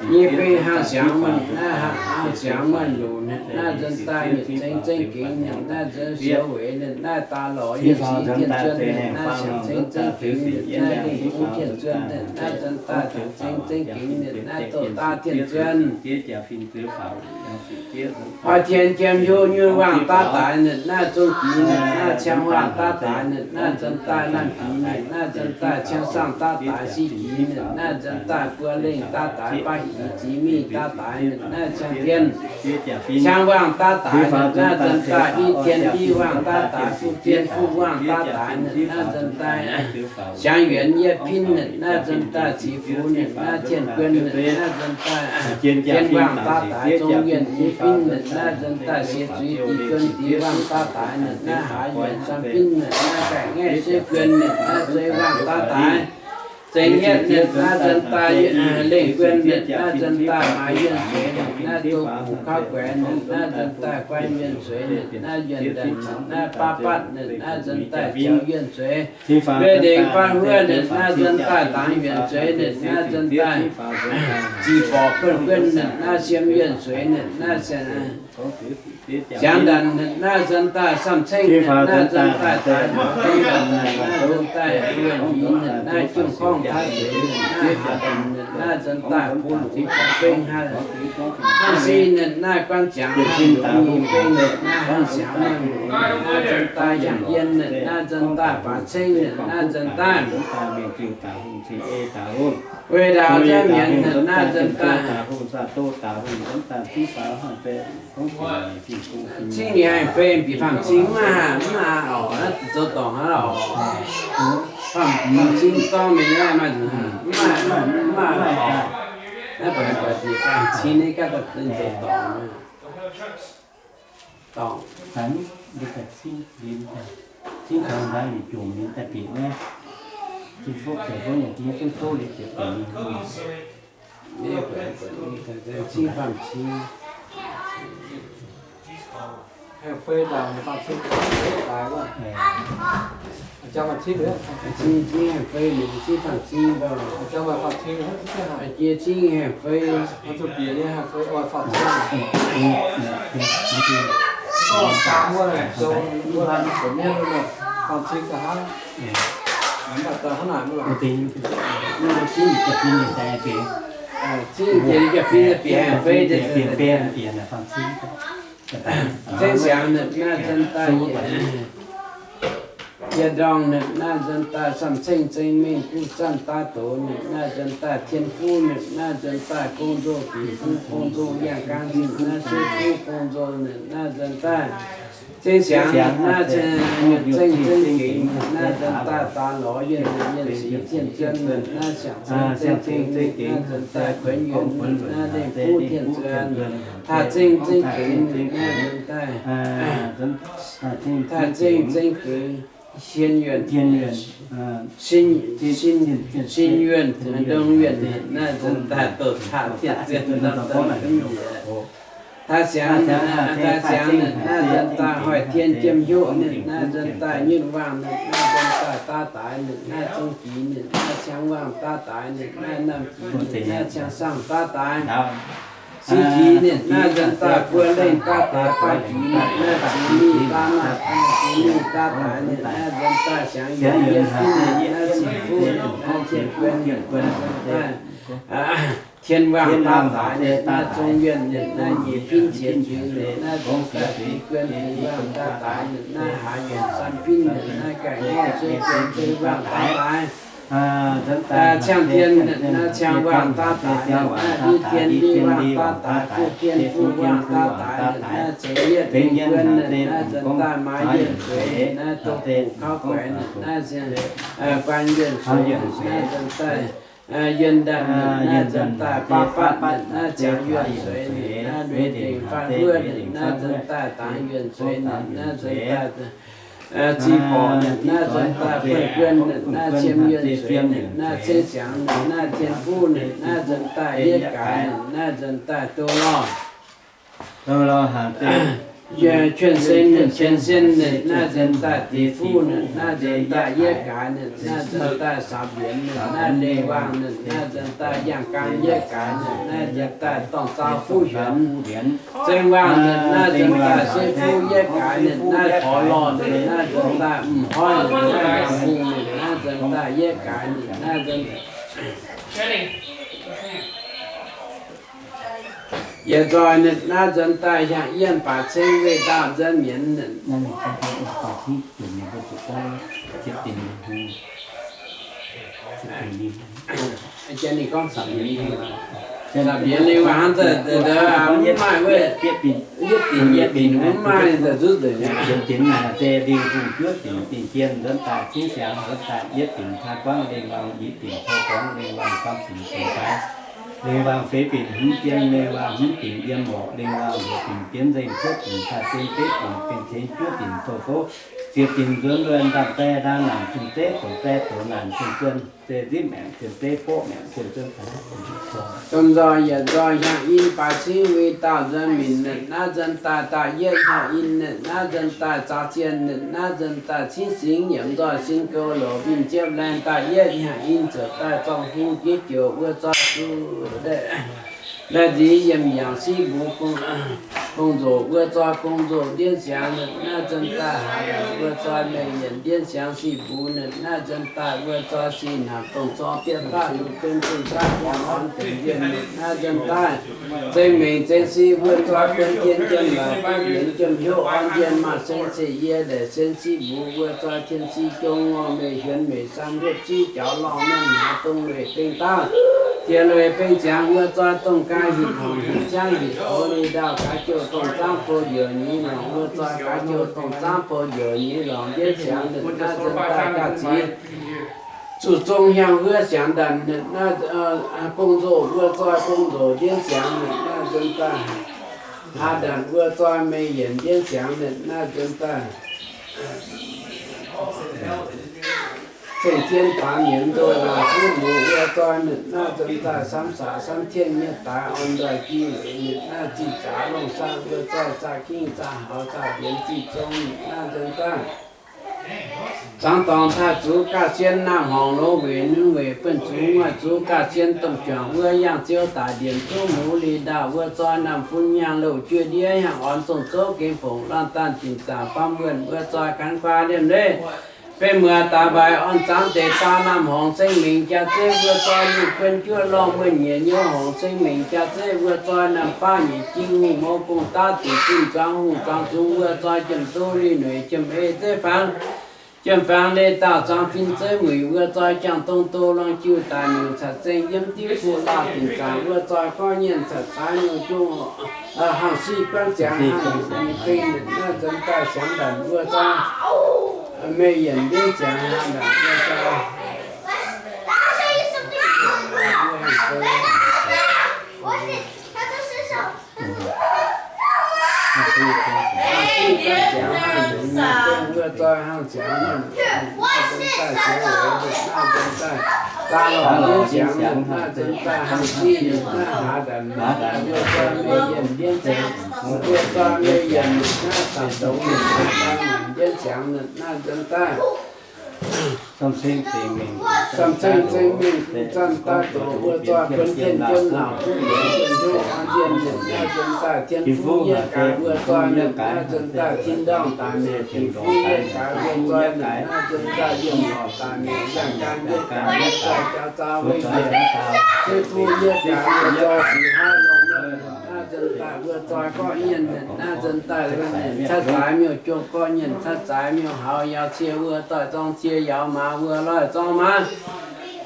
Nyic Beng Hnangv Siangx Muonh, naaiv Hnangv Siangx Muonh Loc, ninh naaiv nzuonx daaih Nyietc Ceng Zengv Gingx, ninh naaiv nzuonx Siou Weic, ninh naaiv Daa Lorh Yienh Sic Tien Zuonx, ninh naaiv Siangx Ceng Zengv Gingx, ninh naaiv Lingh Bung Tien Zuonx, ninh naaiv nzuonx daaih Siangx Ceng Zengv Gingx, ninh naaiv Doqc Daav Tien Zuonx. Oix Tien Jiem Hiuv Nyunh Waangh Daav Daaix, ninh naaiv Zong Gix, ninh naaiv Ciang Waangh Daav Daaix, ninh naaiv nzuonx daaih Laanh Gix, ninh naaiv nzuonx daaih Ciang Saangh Daav Daaix, Si Gix, ninh naaiv nzuonx daaih Buo Lengh Daav Daaix, Baav Gix Ziex Mingh Daav Daaix, ninh naaiv Ciang Tien, Ciang Waangh Daav Daaix, ninh naaiv nzuonx daaih I Tien I Waangh Daav Daaix, Fu Tien Fuqv Waangh Daav Daaix, ninh naaiv nzuonx daaih Siangx Yuonx Yietv Pinv, ninh naaiv nzuonx daaih Ziqc Fuv, ninh naaiv Tien Guon, ninh naaiv nzuonx daaih Tien Waangh Daav Daaix, Zong Yuonh Yietv Pinv, ninh naaiv nzuonx daaih Siex Zuiz Dix Guon Dix Waangh Daav Daaix, ninh naaiv Haaix Yuonc San Pinv, ninh naaiv Gaeqv Ngaeqv Sueiv Guon, ninh naaiv Sueiv Waangh Daav Daaix. Zengx Yietv, ninh naaiv nzuonx daaih Lengh Guon, ninh naaiv nzuonx daaih Maaiz Yuonh Sueiv, ninh naaiv Doz Guqc Kauv Guaix, ninh naaiv nzuonx daaih Guan Yuonh Sueiv, ninh naaiv Yuonh Ndanc, ninh naaiv Baav Batv, ninh naaiv nzuonx daaih Jaux Yuonh Sueiv. Mei Ndingx Fatv Huov, ninh naaiv nzuonx daaih Dangx Yuonh Sueiv, ninh naaiv nzuonx daaih Ziqc Borqc Guon Guon, ninh naaiv Siem Yuonh Sueiv, ninh naaiv Siangx Ndanc, ninh naaiv nzuonx daaih Samh Cengv, ninh naaiv nzuonx daaih Daaix Mangc Cengv Ndanc, ninh naaiv nzuonx daaih Yuonh Yinx, ninh naaiv Juang Gorngv Taav Sueiv, ninh naaiv Haaix Ndanc, ninh naaiv nzuonx daaih Bungx Lungc Bengh Hnangv, Hnangv Si, ninh naaiv Guanv Ziangx Hnangv Yungz Nyic Bengh, ninh naaiv Hnangv Siangx Muonh Lungc, ninh naaiv nzuonx daaih Yangh Yien, ninh naaiv nzuonx daaih Baaix Cengv, ninh naaiv nzuonx daaih Weic Ndaaux Nzangv Mienc, ninh naaiv nzuonx daaih Cingv Liangx Fei, Bieqc Faam Cingv, mv maaih, mv maaih orqc, naaiv zoux dorngc hnangv orqc. Faam, Faam Cingv dorng mingh naaiv maaih nzunc, mv maaih, mv maaih orqc. Naaiv buatc, buatc Bieqc Faam Cingv naaiv gaav zoux dorngc. Dorngc. Cingx taux daaih ninh jomc ninh daaih bieqc naaiv. Cin fouv, cin fouv nyei jiex fouv fouv liuz ziepc deix ninh. Cingv faam cingv. Haih fei daaih faam cingv daaih wuov. Jangx faam cingv, cingv cingv haih fei, ninh cingv faam cingv daaih. Jangx faam cingv, jiex cingv haih fei. Zuqc bieqc nyei haih fei, oix faam cingv. Gorngv daaih wuov, zoux wuov, zoux mienv wuov, faam cingv daaih hnangv. Mv baac daaih hnangv naaic mv lorqc. Cingv jiex jaa-fin bieqc haih fei, bieqc fei, bieqc faam cingv. Zengv siangx ninh naaiv nzuonx daaih, yietc ndorngh ninh naaiv nzuonx daaih, samh ceng zeng mengh guv zanc daaih doz ninh naaiv nzuonx daaih, tien fuv ninh naaiv nzuonx daaih, gong-nzou, bic fuv gong-nzou, yangh gaang ninh naaiv, suiv fuv gong-nzou ninh naaiv nzuonx daaih, zengv siangx ninh naaiv, zengv zengv gengx ninh naaiv nzuonx daaih, daaih lorz yuonh ninh, yuonh sic tien zuon ninh naaiv, siangx zengv zengv gengx ninh naaiv nzuonx daaih, kuonx yuonh ninh naaiv, lengh guv tien zuon, taaih zengv zengv gengx ninh naaiv nzuonx daaih, taaih zengv zengv gengx, sin yuonh, sin yuonh, ndongh yuonh ninh naaiv nzuonx daaih, doqc taaih tien zuon, ndongh ndongh njiec. Taaih siangx, taaih siangx ninh naaiv nzuonx daaih, hoic tien jiem hnyouv ninh naaiv nzuonx daaih, nyutc waangh ninh naaiv nzuonx daaih, daav daaix ninh naaiv, zong jiex ninh naaiv, ciang waangh daav daaix ninh naaiv, namh jiex ninh naaiv, ciang saangh daav daaix. Singx jiex ninh naaiv nzuonx daaih, buo lengh daav daaix, baav jiex ninh naaiv, ziex mingh daav maaih, ziex mingh daav daaix ninh naaiv nzuonx daaih, siangx yuonh yietv fin ninh naaiv, ziqc fuqv ninh naaiv, tien guon ninh naaiv nzuonx daaih, tien waangh daav daaix ninh naaiv, zong yuonh ninh naaiv, nyeic pinv qiex zuiz ninh naaiv nzuonx daaih, biz guon biz waangh daav daaix ninh naaiv, haaix yuonh san pinv ninh naaiv, ga'nyiec zuiz guon zuiz waangh daav daaix. Ciangh tien ninh naaiv, ciang waangh daav daaix ninh naaiv, biv tien biv waangh daav daaix, fuqv tien fuqv waangh daav daaix ninh naaiv, zeix yietv guon ninh naaiv nzuonx daaih, maaiz yuonh zueiz ninh naaiv, doqc guqc kauv guaix ninh naaiv, guan yuonh zueiz ninh naaiv nzuonx daaih, yuonh ndanc ninh naaiv nzuonx daaih, baav batv ninh naaiv, ziangx yuonh zueiz ninh naaiv, lueiz dingc faanh huov ninh naaiv nzuonx daaih, dangx yuonh zueiz ninh naaiv nzuonx daaih, ziqc borqc ninh naaiv nzuonx daaih, buonc guon ninh naaiv, ciem yuonh zueiz ninh naaiv, ceng siangx ninh naaiv, tien fuqv ninh naaiv nzuonx daaih, yietv gaaix ninh naaiv nzuonx daaih, doz lorh, doz lorh, juon sen ninh, juon sen ninh naaiv nzuonx daaih, dic fuqv ninh naaiv nzuonx daaih, yietv gaaix ninh naaiv nzuonx daaih, saax mbienx ninh naaiv, lengh waangh ninh naaiv nzuonx daaih, yangh gaang yietv gaaix ninh naaiv nzuonx daaih, dorng zaau fuqv hienx, zengv waangh ninh naaiv nzuonx daaih, seiv fuqv yietv gaaix ninh naaiv, porx lorh ninh naaiv nzuonx daaih, m'hoiv ninh naaiv, yangh hungh ninh naaiv nzuonx daaih, yietv gaaix ninh naaiv nzuonx yietc nzoih ninh naaiv nzuonx daaih, hiaangx yienh baac ceng weih ndaauh nzuonx mienz ninh. Jiex ninh gorngv saax mbienx, saax mbienx ninh waac hnangv, mv maaih wuov, yietv binc, yietv binc mv maaih, zuqc nzuqc nzengc. Jiex ninh se lingh hungh juov binc, binc jien nzuonx daaih, cingv siangx nzuonx daaih, yietv binc taa guangv, lingh waangh yietv binc taa guangv, lingh waangh faam binc dongh daaih, lingh waangh feix binc hmz jien, lingh waangh hmz binc yiem lorqc, lingh waangh luoqc binc bienv nzengc, cuotv binc taa zien, betv binc gengh ceix, juov binc douz fouv, ziepc binc nzuonx luonx, ndaamv-daeh ndaang naanc, zunh zeiv douz daeh douz naanc, zunh zuonx zei zipv maengc, zunh zeiv boqv maengc, zunh zuonx Domh nzoih yietc nzoih hiaangx in baaix cingv win dauh nzuonx minc ninh naaiv nzuonx daaih, daaih yietv hiaangx in ninh naaiv nzuonx daaih, zaaux zienh ninh naaiv nzuonx daaih, cingv singx nyiemc nzoih sin gou loc mbienv jiepv laengh daaih yietv hiaangx in ziouc daaih zorng hung jiex joux wuov zoi duqv laeqh nziez yiem yangh siqv mbuo gong-nzoqc wuov zoi gong-nzoqc ndiev siangx ninh naaiv nzuonx daaih, haaix wuov zoi mengh yienc ndiev siangx siqv mbuo ninh naaiv nzuonx daaih, wuov zoi siqv naanc dongh zoi bietv baav lungh gen zinh baav hiaangx orn dengx yienh ninh naaiv nzuonx daaih, zeng mengh zeng siqv wuov zoi guon jien jiem laaix baav yienx jiem hnyouv orn jien maaih sen ceqv yie lehc sen siqv mbuo wuov zoi tien siqv jong ngorh meih hienx meih sam hietv ziqv jaux lorngh mienh hnaangx dongh lueic dengh dauh, jiex lueic beng ziangx wuov zoi dongh gaax hinc horngc hinc ciangv hinc ox ninh ndaauh gaax jouh dongh zaangv bo njoux nyei lorngc wuov zoi gaax jouh dongh zaangv bo njoux nyei lorngc ndiev siangx ninh naaiv nzuonx daaih gaax ziqv zuqc zong hiaangx huov siangx ndanc ninh naaiv gong-nzoqc wuov zoi gong-nzoqc ndiev siangx ninh naaiv nzuonx daaih Haa ndanc wuov zoi mei yienc mbienv ziangx ninh naaiv nzuonx daaih. Ceng-jien baamz mienz ndoh waac zuqv muoz wuov zoi ninh naaiv nzuonx daaih, samv saax samv tienh nyei daaix orn nzoih jiex ninh naaiv, zih zaax longh saanh wuov zoi, zaqc gingv zaqc haux zaqc mbienx zih zong ninh naaiv nzuonx daaih. Zangx dorngx taaih zuqc gaav sien, naamh horngc loz weic nunv weic buonv zungx, maaih zuqc gaav sien domh juangc wuov, yangh ziouv daic ndienx zuqv muv li ndaauh wuov zoi, naamh fun hnyangx louh juov ndiev, hnyangx orn zong zouv gengh fongc, laanh daanh dinc zaangc faam wuonh wuov zoi, gan guaa liemh leiz benx muoz daaih mbaix orn zangx deix dau, naamh horngc zengx mingh jaax zeiv wuov zoi, mingh buonv juov lorngh muonh nyiex nyouv horngc zengx mingh jaax zeiv wuov zoi, naamh baav nyeic jing hungh mou gong daav deic zinh zuangx hungh zuangx zungx wuov zoi, jiem duqv li nueic jiem ei zeiv fangx, jiem fangx leiz dauh zuangx fin zeiv muic wuov zoi, jangx dong do lorngh jiu daaih miuc caux zengx yiem diuv kuh laauh dinc zaangc wuov zoi, gorqv nyienh caux caaix nyouh jung hnangv siqv guanv ziangx hnangv bing ninh naaiv nzuonx daaih, siangx ndanc wuov zoi mei yienc mbienv ziangx hnangv ndanc wuov zoi. Wuov zoi hnangv ziangx naaiv nzuonx daaih, siangx weic naaiv nzuonx daaih, zaa lorh mbienv ziangx naaiv nzuonx daaih, hnangv siqv naaiv hlaax ndanc wuov zoi mei yienc mbienv ziangx, wuov zoi mei yienc naaiv daaih dongz naaiv daaih mbienv ziangx naaiv nzuonx daaih. Samv ceng zengx mingh zanc daaih doqc wuov zoi buonv tien jienv laangc kuv yienx jienv hnyouv an yienh ninh naaiv nzuonx daaih, tien fuqv yiev gaax wuov zoi ninh naaiv nzuonx daaih, tin ndorngh daaih mietc, tin fuqv yiev gaax wuov zoi ninh naaiv nzuonx daaih, yienh lorqc daaih mietc, yangh gan yiev gaax wuov zoi, jaux zaux weic yienc, tin fuqv yiev gaax wuov zoi, sic haav longx wuov ninh naaiv nzuonx daaih, wuov zoi gorqv nyienh ninh naaiv nzuonx daaih, cuotv zaaix miuc-jong gorqv nyienh, cuotv zaaix miuc-haux, yaux cie wuov doic zorng cie, yaux maaz wuov loih zorng maaz,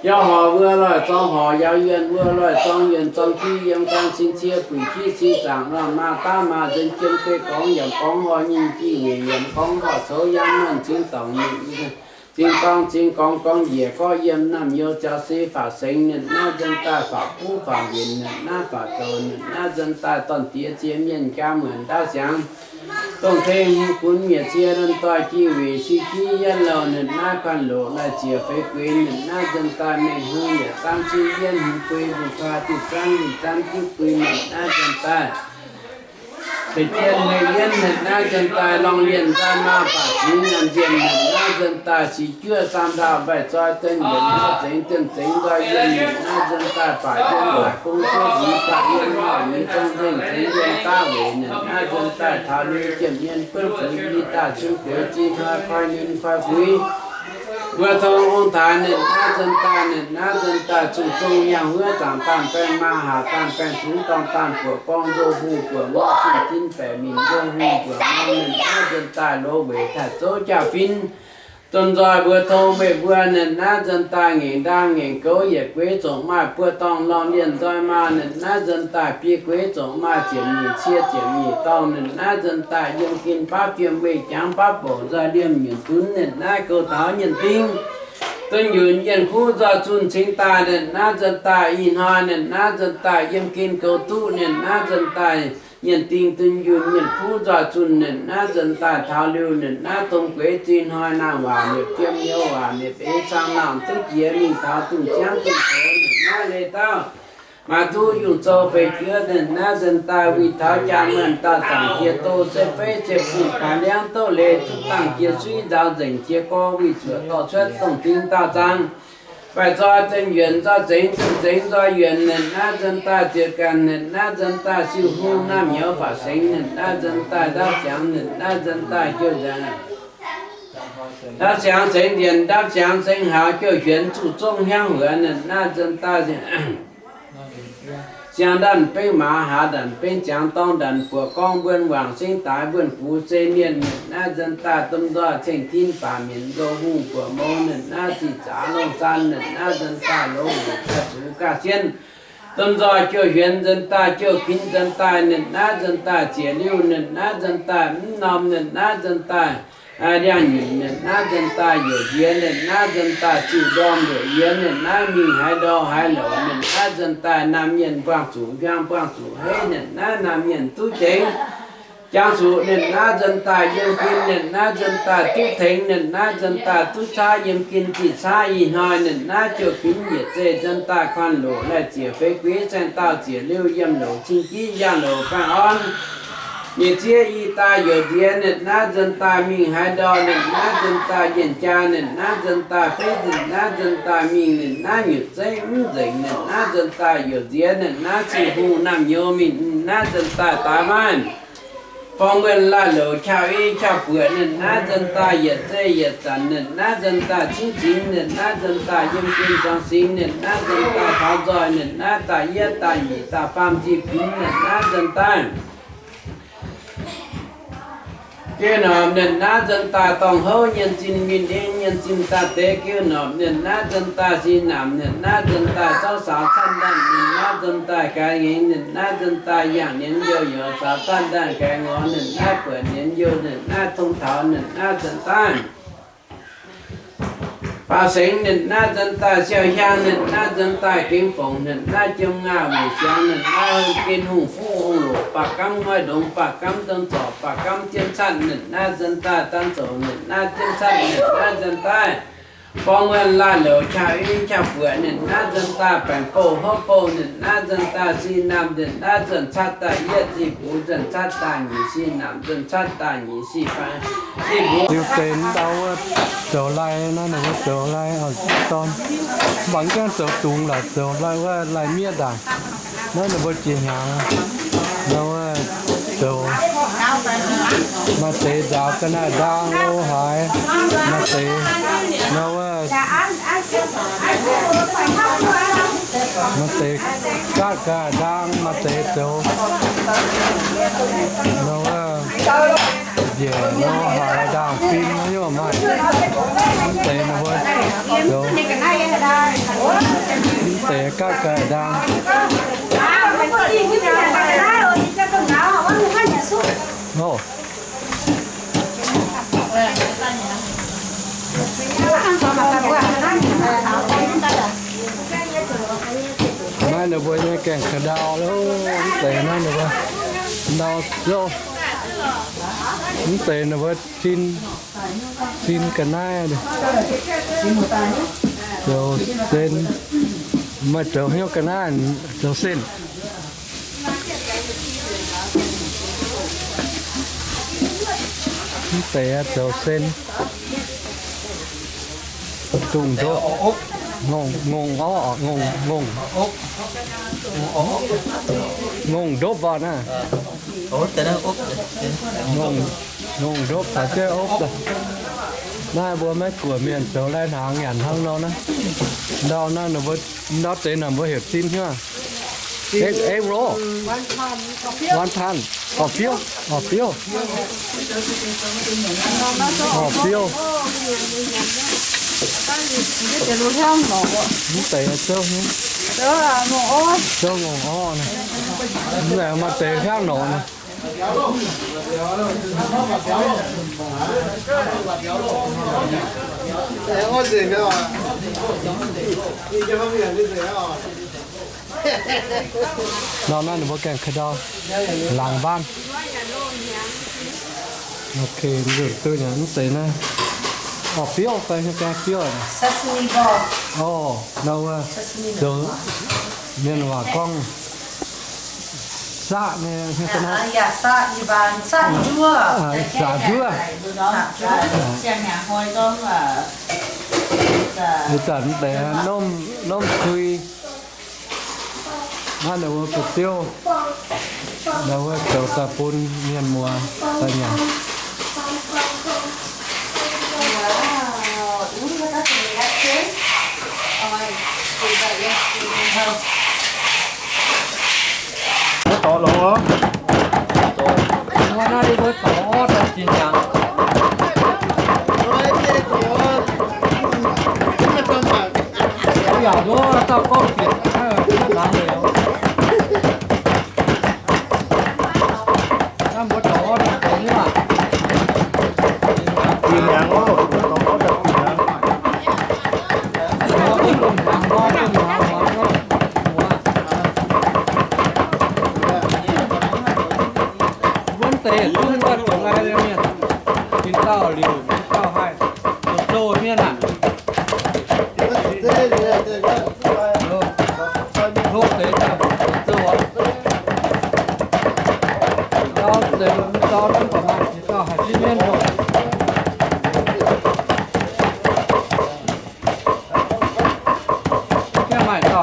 yaux horc wuov loih zorng horc, yaux yuonh wuov loih zorng yuonh, zorng jiv yiem gan cin cie, buic jiv cin zaangc, norm maaz daav maaz nzuonx jiem, geix gorngv yaac gorngv horh nyinh, jih weic yaac gorngv horh coux, yangh muonh cingx dorngc ninh, cingx dorng cingx gorngx, gorngv njiec gorqv yiem, naamh youz jaux se faatv sengx ninh naaiv nzuonx daaih, faatv buv faatv mbienc ninh naaiv, faatv zoux ninh naaiv nzuonx daaih, dorn diex ziex mienh jaa muonc ndaauv siangx, dongh tengx hungh gunv mietc cie luonx doic, jih weic siv jiv yietv louh ninh naaiv, guanh loqc naaiv ziec feix gueix ninh naaiv nzuonx daaih, mengh hung yietc zaanv ziev yienv hungh guei, lungh koi diuh zaanv lungh zaanv diuv guei ninh naaiv nzuonx daaih, feix jien mengh yienv ninh naaiv nzuonx daaih, lorngh lienh nzaaih maaz baac zingx nyanc nzienh ninh naaiv nzuonx daaih, sic juoqv saam ndaauh mbaih zoi, dunh yienx nzengx dunh zengx nzoih yienh ninh naaiv nzuonx daaih, baac yiem baac gong zuov nzingx, baac yiem horh nzingx zong nzengc, zengx yiem daav weic ninh naaiv nzuonx daaih, taux liuz jiem mienh buonv fuix i daaih, cun gueix zinh hnoi koi ninh koi fuix, mbuo tong ong taaix ninh naaiv nzuonx daaih, ninh naaiv nzuonx daaih, zuqc zong yangh huov zaangc daanh baengh, maa haac daanh baengh, cungx dorngh daanh buoqc gorngv, nzo hungh buoqc mou, cing tin baeqc minc, nzo hungh buoqc mou, ninh naaiv nzuonx daaih, loz weic taaih zouv jaa-fin, domh nzoih mbuox tong meih mbuo, ninh naaiv nzuonx daaih, ngaengc ndaang ngaengc goux yietc gueix zongc maaih buo dorngh, lorngh lienh nzoih maaz ninh naaiv nzuonx daaih, biei gueix zongc maaih ziepc nyeic cie ziepc nyeic dorngh, ninh naaiv nzuonx daaih, yiem gin baav fiem, weih jangx baav bouc, nzoih liemh nyunc dunv ninh naaiv, gouv taux nyienh dingv dunh yunh, yienh kuv nzoih zunh cingx daaih ninh naaiv nzuonx daaih, ih hnoi ninh naaiv nzuonx daaih, yiem gin goux duqv ninh naaiv nzuonx daaih, nyienh dingh dunh yunh, nyienh kuv nzoih zunh ninh naaiv nzuonx daaih, taux liuz ninh naaiv dongh gueix zinh hnoi, naamh waac mietc fiem, nyouz waac mietc beix, caangh laangh duqv jiex, mingh taux dungz ziangv dungz zoux ninh naaiv, leiz dauh maaih duqv yungh zou feix juov ninh naaiv nzuonx daaih, wih taux jaa muonh dauh zaangc jiex, doh setv feiv ziepc fun, kaaix liangv doqv leiz, zuqv dangh jiex suiv, nzaaux nzengc jiex gorx, wih zuoqc dorh cuotv dongh ding dauh zaang. Mbaih zoi zengx yuonc, nzoih zengx zunh zengx nzoih yuonc ninh naaiv nzuonx daaih, ziec ganh ninh naaiv nzuonx daaih, siou hung naamh nyouz faatv sengx ninh naaiv nzuonx daaih, ndaauv ziangx ninh naaiv nzuonx daaih, jouh nzaangc ndaauv ziangx zengx ndienc, ndaauv ziangx zengx haux, jouh hienx zuqc zongv hnyangv huox ninh naaiv nzuonx daaih, siang ndanc bengv maaz, haaz ndanc bengv ziangx, dorng ndanc buoqc gorngv, mbuonx wangc sengv daaix, mbuonx gux zei mienh ninh naaiv nzuonx daaih, domh nzoih ceng tin baac mienc, nzo hungh buoqc mou ninh naaiv, zih zaax longh zaanv ninh naaiv nzuonx daaih, loz weic daaih zuqc gaav sienh, domh nzoih jouh hienx nzuonx daaih, jouh kuinx nzuonx daaih ninh naaiv nzuonx daaih, ziec liuh ninh naaiv nzuonx daaih, mv norm ninh naaiv nzuonx daaih, ndiangx-nyunc ninh naaiv nzuonx daaih youc nziex, ninh naaiv nzuonx daaih ziuh ndorm youc yiex, ninh naaiv mingh haaix ndorm haaix louc, ninh naaiv nzuonx daaih naamh mienh buangh zuqc mbiang buangh zuqc heiv, ninh naaiv naamh mienh duqv dengx jangx zuqc, ninh naaiv nzuonx daaih yiem ginv, ninh naaiv nzuonx daaih duqv tengx, ninh naaiv nzuonx daaih duqv caaiv yiem ginv ziqc caaiv ih hnoi, ninh naaiv jouh ginv yietc zeih nzuonx daaih kuanh loc laih ziec feix guix saeng-daauh ziec liuz yiem loc cing-giv njang loc baengh orn. Nyic ziex i daaih youc nziex, ninh naaiv nzuonx daaih mingh haaix ndorm, ninh naaiv nzuonx daaih yienh jaa, ninh naaiv nzuonx daaih feiv, ninh naaiv nzuonx daaih mingh, ninh naaiv nyutc zeiv mv nzengc, ninh naaiv nzuonx daaih youc nziex, ninh naaiv ziqc hungh naamh nyouz mingh, ninh naaiv nzuonx daaih daaih maiv forng muonh laih louc qaqv i qaqv buoqc, ninh naaiv nzuonx daaih yietc zeiv yietc zanc, ninh naaiv nzuonx daaih cingv zingx, ninh naaiv nzuonx daaih yiem ginv ziangx singx, ninh naaiv nzuonx daaih taux nzoih, ninh naaiv daaih yietv daaih nyeic daaih faam ziqc binx, ninh naaiv nzuonx daaih geh norqc, ninh naaiv nzuonx daaih dorngh houv nyienh zinh mingh, ninh nyienh zinh daaih deix geh norqc, ninh naaiv nzuonx daaih sin naamc, ninh naaiv nzuonx daaih zouv saux catv ndanc, ninh naaiv nzuonx daaih gaix ngengx, ninh naaiv nzuonx daaih yangh nienx youh youz saux catv ndanc gaix ngorx, ninh naaiv buatc nienx youh, ninh naaiv tong taux, ninh naaiv nzuonx daaih faaux sengx, ninh naaiv nzuonx daaih siou hiaang, ninh naaiv nzuonx daaih gengx fongc, ninh naaiv jiem ngaah wuic siangx, ninh naaiv gen hungh fuqv hungh loc, baac gamv ngoiv ndongx, baac gamv don zorc, baac gamv jienv catv, ninh naaiv nzuonx daaih dan zoux, ninh naaiv jienv catv, ninh naaiv nzuonx daaih forng muonh laih louc qaqv i qaqv buoqc, ninh naaiv nzuonx daaih baengc bouh hopv bouh, ninh naaiv nzuonx daaih sin naamh, ninh naaiv nzuonx catv daaih yietv sic bungx, nzuonx catv daaih nyeic sic naamc, nzuonx catv daaih nyeic sic faix, sic bungx. Liuz deix ndau wuov zoux lai naaiv, ninh mbuo zoux lai oix dorn, mv baac mv gaengh zoux dungz lorqc, zoux lai wuov lai mietv ndaangc. Naaiv ninh mbuo jiex hnyangx nor wuov zoux maaih deix nzaaux ga'naaiv ndaang lo haaix, maaih deix nor wuov, maaih deix gaatv ga'naaiv ndaang, maaih deix zoux nor wuov njiec lo haaix ndaang fim haaix nyungc maaih. Mv deix ninh mbuo zoux, mv deix gaatv ga'naaiv ndaang. Oc. Naaiv ninh mbuo nyei gaengh ka'ndau lo, mv deix naaiv ninh mbuo ndau zouv, mv deix ninh mbuo sin, sin ga'naaiv, zoux sen, maaih zoux hnyouv ga'naaiv, zoux sen. Mv deix zoux sen, dungz ndopv, ngongh, ngongh orv, ngongh, ngongh, ngongh ndopv orv naaiv. Ngongh, ngongh ndopv caux jienv opv daaih. Naaiv mbuo Meiv Guoqv mienh zoux lai hnaangx nyanc hnangv nor naaiv. Ndau naaiv ninh mbuo, ndau deix naaic mbuo heuc zin hnyouv. Egg, egg roll. Wonton. Orv fiuv, orv fiuv. Orv fiuv. Mv deix zouv, zouv ngongh orv naaiv. Mv deix maaih deix hnyouv norqc naaiv. Nor naaiv ninh mbuo gaengh ka'ndau laangz mbaanv. Ok, nzunc duqv nyanc mv deix naaiv. Orv fiuv fai hnyouv gaengh fiuv aqv. Orv, nor wuov, zoux mienh waac gorngv saqv nyei, saqv njuov. Ih zanc mv deix nomv, nomv kui. Naaiv ninh mbuo fu'juv, ninh mbuo zoux daaih bun mienh muoz daaih nyanc. Mv dorh longx. Naaiv ninh mbuo dorh daaih jiex hnyangx. Yaac nduov dauh gorngv bieqc naaiv laangz liuz. Naaiv mbuo dorh daaih jiex hnyangx. Camera haic oc.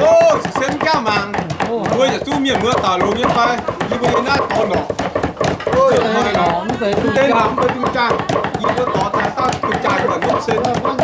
Oc, se mv gaengh mangc. Mbuo yietc zungv mienh muoz-doic longx nyei fai? Yie mbuo nyei naaiv dorh norqc. Mv deix norqc, mv deix dungz jaang. Yie mbuo dorh taux daaih dungz jaang, yie mbuo nopv se. Bungv aqv, bungv.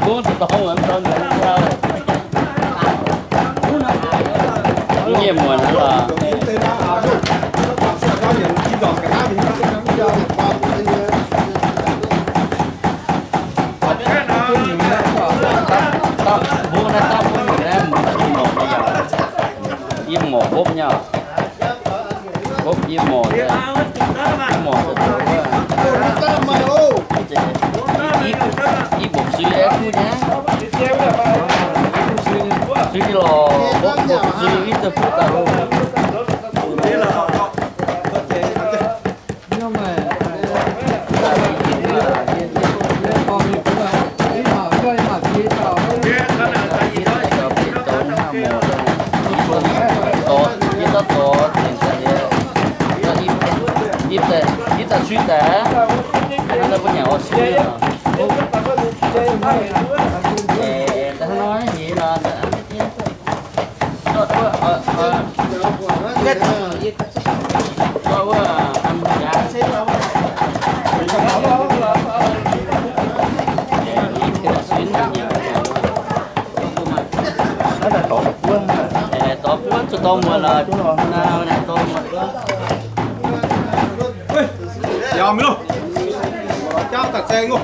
Bungv zuqc dorngx wuonx dorngx nzuonx. Mv nyiemc muonc aqv lorqc. Dapv, dapv bungv naaiv, dapv bungv naaiv, yie morc nyei yaac, yie morc hopv nyei. Hopv yie morc, yie morc zoux wuov. Ih, ih mbopv sui aeqv, kuv nyei. Sui lorqc, mbopv, mbopv sui, ih, zoux kuv daaih. Dorh buonv zuqc dorh muonc lorqc. Yaac mingh loh. Jauv daaih zaeng loh.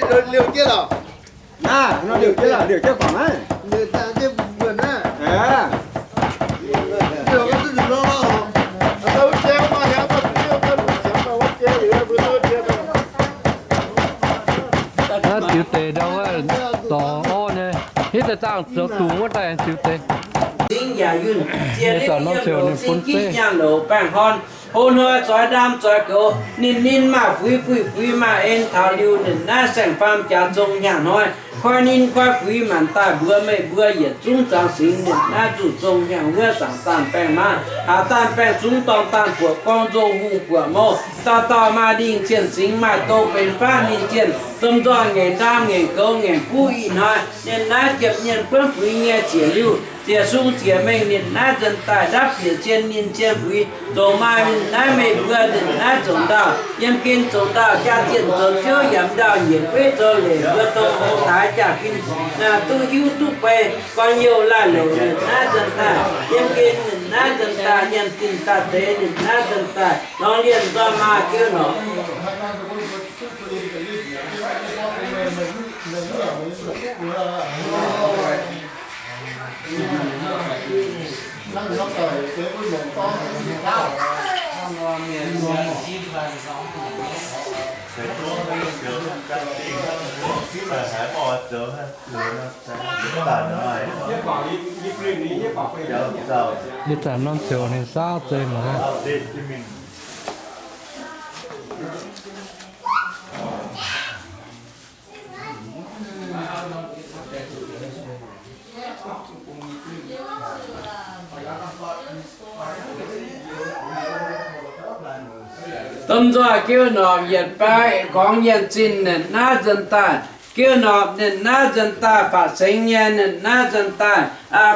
Naaiv, liouh jienv lorqc. Naaiv, liouh jienv, liouh jienv guangc naaiv. Naaiv diuh deix ndau wuov dorngx orv nyei, hitv daaih zaangh zoux dungz wuov daaih diuh deix. Singx yaac yunh, ziex liv yiem loz singx gitv nyaanh loz baengh horn. Hlo hnoi zoix ndaam zoix goux, ninh ninh maaih fuix fuix fuix maaih en taux liuz, ninh naaiv saeng-faam jaax zong hnyangx hnoi. Koi ninh koi fuix maanc daaih mbuox meih mbuo yietc zungv zuangx singx, ninh naaiv zuqc zong hnyangx wuov zaangc daanh baengh maah. Haaix daanh baengh zungv dorng daanh buoqc gorngv nzou hungh buoqc mouh. Dauh dauh maaih ndingh zienh singx, maaih douz benx faqv ninh zienh, domh nzoih ngaengc ndaam ngaengc goux ngaengc buv ih hnoi. Ninh naaiv jiepc nyienh buonv fuix nyei ziec liuh. ziec sung ziec mengh ninh naaiv nzuonx daaih ndapv bieqc zien ninh zien fuix, zoux maaih ninh naaiv meih mbuo ninh naaiv zoux ndau, yiem gen zoux ndau jaa zienh zoux ziouv yaac ndau nyiec gueiv zoux leic mbuo dongh hungh daaix jaa-fin duqv hiuv duqv bei, guanh youh laih louc ninh naaiv nzuonx daaih, yiem gen ninh naaiv nzuonx daaih, yiem zinh daaih deix ninh naaiv nzuonx daaih, lorngx lienh nzoih maa jienv norqc. Ih zanc norm ziouc ninh saauv zeiz maah. Domh nzoih jienv norqc yietc baeqv gorngv yienh zinh ninh naaiv nzuonx daaih. Jienv norqc ninh naaiv nzuonx daaih faatv sengx nyei ninh naaiv nzuonx daaih,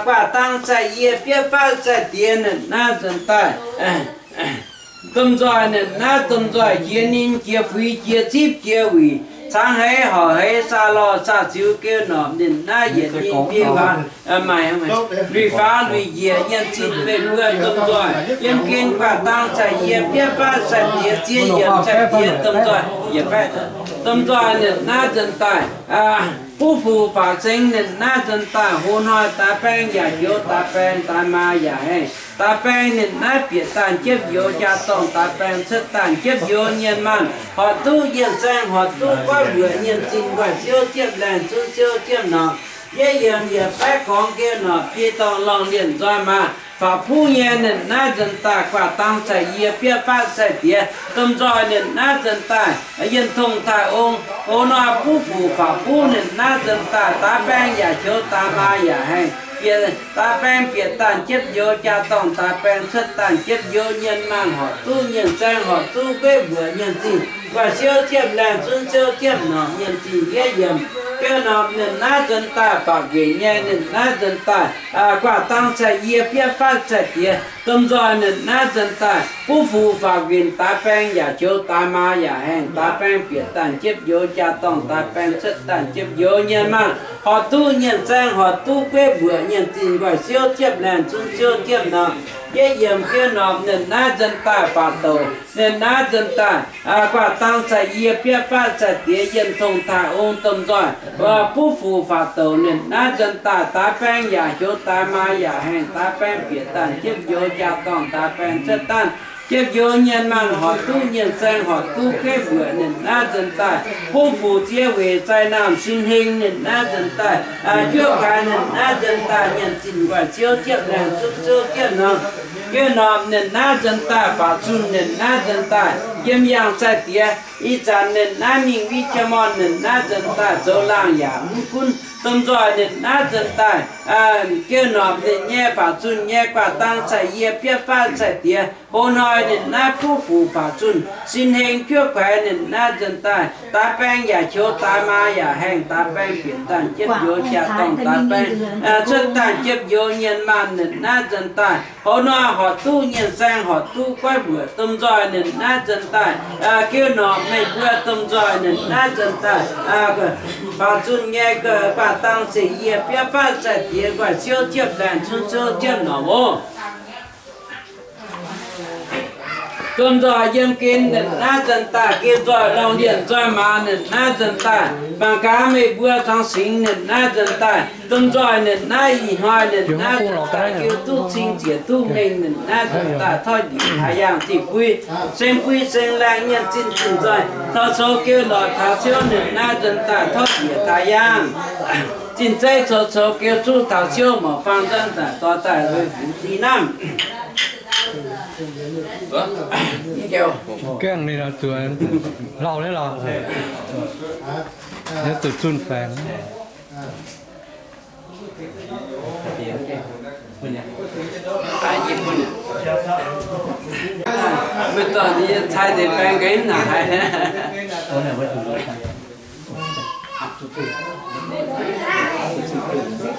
guaax dang zaih yie biopv fatv zaih diex ninh naaiv nzuonx daaih. Domh nzoih ninh naaiv domh nzoih jiex ninh jiex fuix jiex zipv jiex wuic, caangv heix horc heix saa lorh saa ziux jienv norqc ninh naaiv yietc ninh biei waac maaih luic faaux luic njiec yienh zinh meih mbuo domh nzoih yiem gen guaax dang zaih yie biopv fatv zaih diex ziex yiemc zaih diex domh nzoih. Domh nzoih ninh naaiv nzuonx daaih buv fuc faatv sengx ninh naaiv nzuonx daaih, hlo hnoi daaix baeng yaac njoux, daaix baeng daaix maa yaac haengh, daaix baeng ninh naaiv bieqc daanh jiepv youz jaa-dorngh, daaix baeng cuotv daanh jiepv youz nyienh maanh, horpc duqv yienh zaeng, horpc duqv goiv mbuoqc nyienh zinh, nquaih siouv ziepv laengh, zunv siouv ziepv norqc. Yietv yiemc yietc baeqv gorngv jienv norqc biei dorngh lorngh lienh nzoih maa, faaux buv nyei ninh naaiv nzuonx daaih, guaax dang zaih yie biopv fatv zaih diex domh nzoih ninh naaiv nzuonx daaih, yienh tongh taaih ong, hlo hnoi buv fuc faaux buv ninh naaiv nzuonx daaih, daaix baeng yaac njoux, daaix maa yaac haengh, bieqc daaix baeng bieqc daanh jiepv youz jaa-dorngh, daaix baeng cuotv daanh jiepv youz nyienh maanh, horpc duqv nyienh zaeng, horpc duqv gueiv mbuoqc nyienh zinh, nquaih siouv ziepv laengh, zunv siouv ziepv norqc nyienh zinh. Yietv yiemc jienv norqc ninh naaiv nzuonx daaih, faaux nquenc nyei ninh naaiv nzuonx daaih, guaax dang zaih yie biopv fatv zaih diex domh nzoih ninh naaiv nzuonx daaih, buv fuc faaux nquenc daaix baeng yaac njoux, daaix maa yaac haengh, daaix baeng bieqc daanh jiepv youz jaa-dorngh, daaix baeng cuotv daanh jiepv youz nyienh maanh, horpc duqv nyienh zaeng, horpc duqv gueiv mbuoqc nyienh zinh, nquaih siouv ziepv laengh, zunv siouv ziepv norqc. Yietv yiemc jienv norqc ninh naaiv nzuonx daaih, faaux douc ninh naaiv nzuonx daaih, guaax dang zaih yie biopv fatv zaih diex yienh tongh taaih ong domh nzoih, buv fuc faaux douc ninh naaiv nzuonx daaih, daaix baeng yaac njoux, daaix maa yaac haengh, daaix baeng bieqc daanh jiepv youz jaa-dorngh, daaix baeng cuotv daanh jiepv youz nyienh maanh, horpc duqv nyienh zaeng, horpc duqv gueiv mbuoqc ninh naaiv nzuonx daaih, buv fuc ziex weic zaih naamh sin heng ninh naaiv nzuonx daaih, juov kaaix ninh naaiv nzuonx daaih, nyienh zinh nquaih siouv ziepv laengh, zunv siouv ziepv norqc. Jienv norqc ninh naaiv nzuonx daaih, faaux zunh ninh naaiv nzuonx daaih, yiem yangh zaih diex. Ih zanc ninh naaiv mingh witv jaa-morn ninh naaiv nzuonx daaih, zoux laangh yaac mv gunv. Domh nzoih ninh naaiv nzuonx daaih, jienv norqc ninh nyei faaux zunh nyei, guaax dang zaih yie biopv fatv zaih diex, hlo hnoi ninh naaiv buv fuc faaux zunh, sin heng juov kaaix ninh naaiv nzuonx daaih, daaix baeng yaac njoux, daaix maa yaac haengh, daaix baeng bieqc daanh jiepv youz jaa-dorngh, daaix baeng cuotv daanh jiepv youz nyienh maanh ninh naaiv nzuonx daaih, hlo hnoi horpc duqv nyienh zaeng, horpc duqv goiv mbuoqc. Domh nzoih ninh naaiv nzuonx daaih, jienv norqc meih mbuo domh nzoih ninh naaiv nzuonx daaih, faaux zunh nyei, guaax dang zaih yie biopv fatv zaih diex, nquaih siouv ziepv laengh, zunv siouv ziepv norqc oc. Domh nzoih yiem gen ninh naaiv nzuonx daaih, gen nzoih lorngh lienh nzoih maa ninh naaiv nzuonx daaih, mangc gaax meih mbuo cangx singx ninh naaiv nzuonx daaih. Domh nzoih ninh naaiv ih hnoi ninh naaiv nzuonx daaih, jiu duqv cing ziec duqv mengh ninh naaiv nzuonx daaih, tov njiec taaix yaangh zinh buix, seng buix seng laengh nyienh zinh zinh nzoih, taux coux geu lorqc taux ciouv ninh naaiv nzuonx daaih, tov njiec taaix yaangh zinh zeiv, coux coux geu zuqv taux ciouv morc faang nzanv zaaic dorh daaih lui fungx zinh namv. Gaengh ninh zuqc lauh nyei lorqc. Yie zuqc zunh baengc. Meih dorh yie cai deix baeng ga'hmz naaic haic.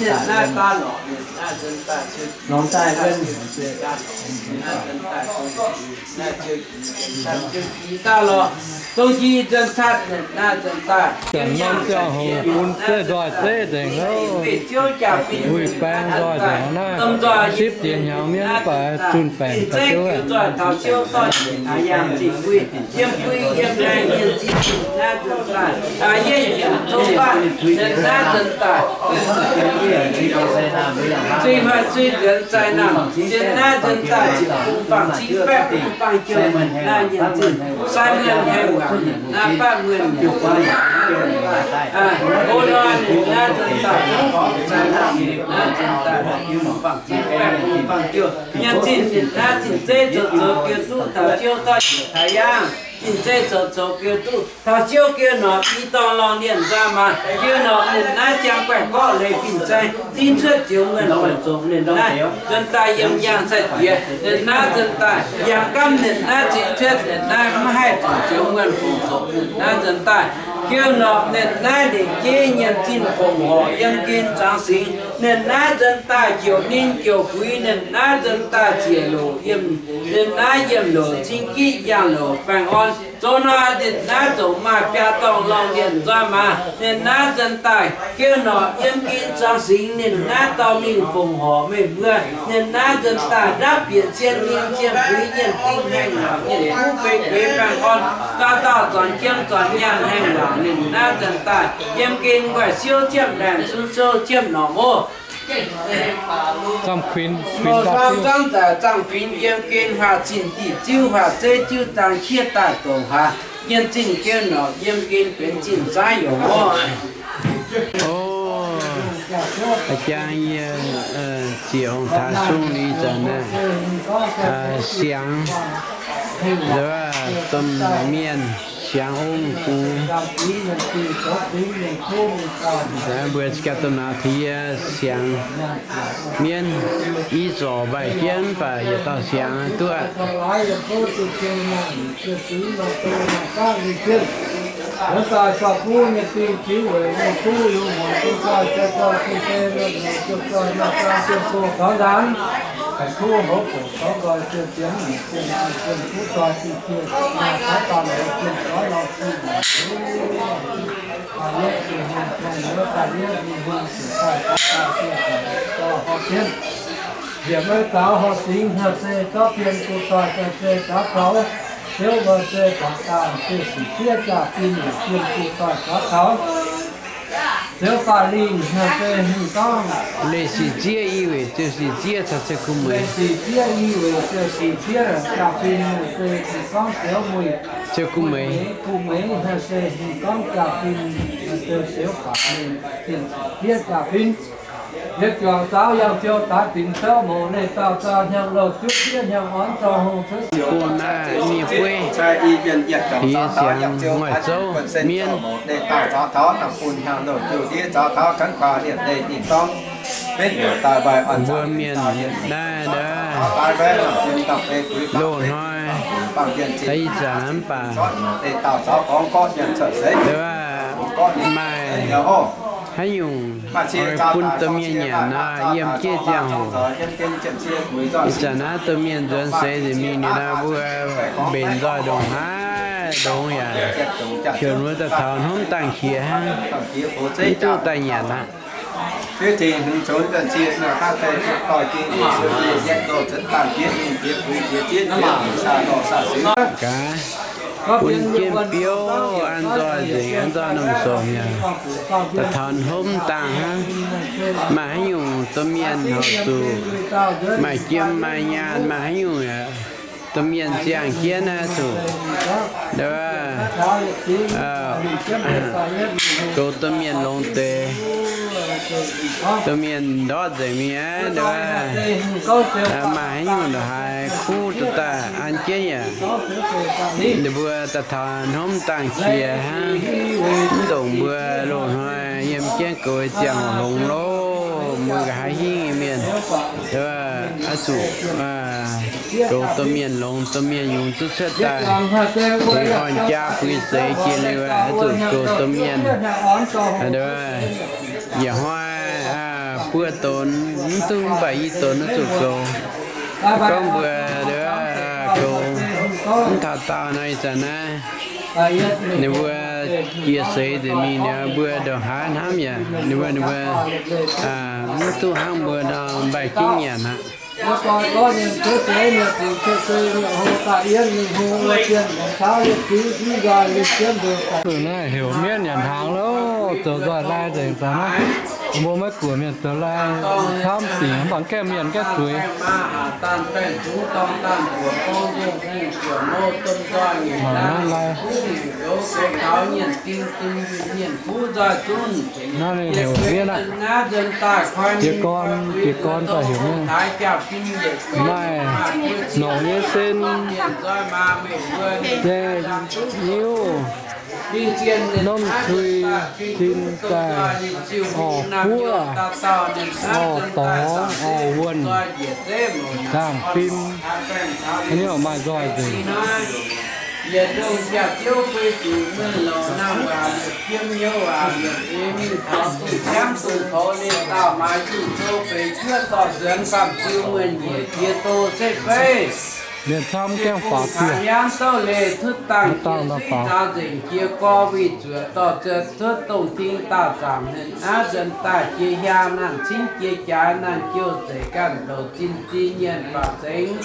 ninh naaiv daaih lorqc, ninh naaiv nzuonx daaih, lorqc daaih, ninh naaiv nzuonx daaih, zong jiex daaih lorqc, zong jiex nzuonx catv, ninh naaiv nzuonx daaih. Janx norm ziangh hoc bun zeiv nzoih zeiv nzengc, wuic baeng nzoih nzengc naaiv, sipv diex hnyangx mienh mv baac zunh baengc daaih duqv. Yiem bui yiem maengh yiem zinh naaiv nzuonx daaih, yiem yietc tong faah ninh naaiv nzuonx daaih, zuiz-hoic zuiz-nzuonx zaih naamh, zien naaiv nzuonx daaih ziepc bung faang cin baeqv bung faang jouh naaiv yiem zinh, sai muonh haengh waac ninh naaiv faatv muonh nyanc, o nor ninh naaiv nzuonx daaih, zaih naamh ninh naaiv nzuonx daaih, faang cin baeqv bung faang jouh, yiem zinh ninh naaiv zinh zeiv zoux zoux geu duqv taux ziouv dorv njiec taaix yaangh. Zinh zeiv zoux zoux geu duqv taux ziouv geu norqc i dorngh lorngh lienh nzangc maah. Geu norqc ninh naaiv ziangh guaih gorqv leiz fin-saeng zingv cuotv zioux muonh fongc zoqc ninh naaiv nzuonx daaih yiem yangh cai-diex ninh naaiv nzuonx daaih yangh gamv ninh naaiv zingv cuotv ninh naaiv mv haih zuqc zioux muonh fongc zoqc ninh naaiv nzuonx daaih. Geu norqc ninh naaiv ndeic jeiv nyienh zinh fongc horc yiem gen zangx singx ninh naaiv nzuonx daaih jouc ninh jouc fuix ninh naaiv nzuonx daaih ziec loc yiem, ninh naaiv yiem loc cing giqv yangh loc baengh orn. Zoux nor ninh naaiv zoux maaih biaa dorngh lorngh lienh nzoih maah. Ninh naaiv nzuonx daaih geu norqc yiem gen zangx singx ninh naaiv dorh mingh fongc horc meih mbuo. Ninh naaiv nzuonx daaih ndapv bieqc cien mingh cien fuix nyienh dingh haengh waac nyienh kuv fei gueix baengh orn, dauh dauh zornc jiem zornc nyaanh haengh waac ninh naaiv nzuonx daaih yiem gen guaih siouv ziepv laengc sun sou ziepv norqc mouv. Nor suang zanv zaaix zaangh fingx yiem gen huaah zinh diuh ziuv huaah zeiv ziuv zaang qiev daaih douc haaix, yiem zinh geu norqc yiem gen benx zinh zaaiv youc mouv. O, a'jang yie ziec ong taaix sung liuz zanc naaiv, siangx, domh mienh siangx ong gux, mbuo ganh domh nauz tengx yie siangx mienv, i zorc mbaih jienv mv baac yietc dauh siangx duqv. Nzieqc maiv zaux horh singx hnyouv se zorqv pien gu doic se zaux taux, ziouv mbuo se bangc daaih se sic zieqv jaa-fin yietc pien gu doic zaux taux. Ziouv faah lingh hnyouv se hingh gorngv, leih sic zieqv i weic ziouc sic zieqv caux ziouv kuv mueiz. Leih sic zieqv i weic ziouc sic zieqv jaa-fin se hingh gorngv ziouv mueiz, ziouv kuv mueiz, kuv mueiz hnyouv se hingh gorngv jaa-fin se ziouv faah lingh, sic zieqv jaa-fin. Yietc juangc zaux yangh ziou daaix binc souv moc leiz dauh zaux hnyangx-louh ziouv zieqv hnyangx-orn zorng hungh cuotv siouc. Bun naaiv nyei bueiv, yie siangx ngoic zouv mienv. Mbuo mienh naaiv, loz-hnoi, ih zanc mv baac maaih haaix nyungc oix bun domh mienh nyanc nor, yiem jienv ziangh hoc. Ih zanc naaiv domh mienh nzuonx seix nzengc mingh liuz nor, mbuo mbenc nzoih ndongc haaix ndongx yaac piouc wuov daaih taux hnomv dangh qiex hnangv, mv duqv daaih nyanc aqv. Gaax, bun jienv biouv an nzoih nzengc, an nzoih norm sorc mi'aqv. Daaih taux hnomv dangh hnangv, maaih haaix nyungc domh mienh horpc zuqc, maaih jiem maaih nyaanh, maaih haaix nyungc yaac domh mienh ziangh jienv naaiv zuqc, goux domh mienh longx deix. Domh mienh ndortv nzengc mingh aqv, maaih haaix nyungc ndongc haaix kuv duqv daaih an jienv yaac, ninh mbuo daaih taux hnomv dangh qiex hnangv, mv ndongc mbuo loz-hnoi yiem jienv goux ziangh hoc longx loh. mbuo nqa'haav hingv nyei mienh, oix zuqc goux domh mienh, longx domh mienh yungz duqv cuotv daaih. Orn-jaa buix seix jiex liuz, oix zuqc goux domh mienh. Yietc hnoi buo donx mv duqv, mv baac i donx oix zuqc goux. Gorngv mbuo goux mv taux daauh nor, ih zanc naaiv ninh mbuo jiex seix nzengc mingh, ninh mbuo ndongc haaix hnamv yaac ninh mbuo, ninh mbuo mv duqv hnangv mbuo nor mbaih jienv nyanc aqv. Naaiv heuc mienv nyanc hnaangx loh, zoux nzoih lai nzengc daaih naaiv. Mbuo Meiv Guoqv mienh zoux lai camv dingc, mv baac gaengh mienh gaengh zueiz. Mangc naaiv lai. Naaiv ninh heuc mienv aqv. Jiez gorn, jiez gorn daaih heuc mienv. Maaih nongc nyei sen, se nyiuv, norm cui, sin daaih, orv buov, orv dorx, orv wuonh, zaangh fim, haaix nyungc maaih nzoih nzengc. Yietc dongh jaax-ziouv fei zuqc mienh louc nangh waac yietc jiem hnyouv waac yietc eix mingh taux zuqc ciangv dongh koux ninh dauh maaiz zuqc sou feix juov zorqv nzuonx faam-ziu muonh njiec jiex doz setv feiv. Mienh camv gaengh faaux dieh. Hiaamv douv leih cuotv dangh jiex zinh nzaaux nzengc jiex gorx wuic zuoqc dorh cuotv dongh ting daauh zaangc naaiv nzunc daaih jiex hiaang naanc cingv jiex jaaix naanc jouh zeic ganh douc zinh zinh nyienc faaux zengx.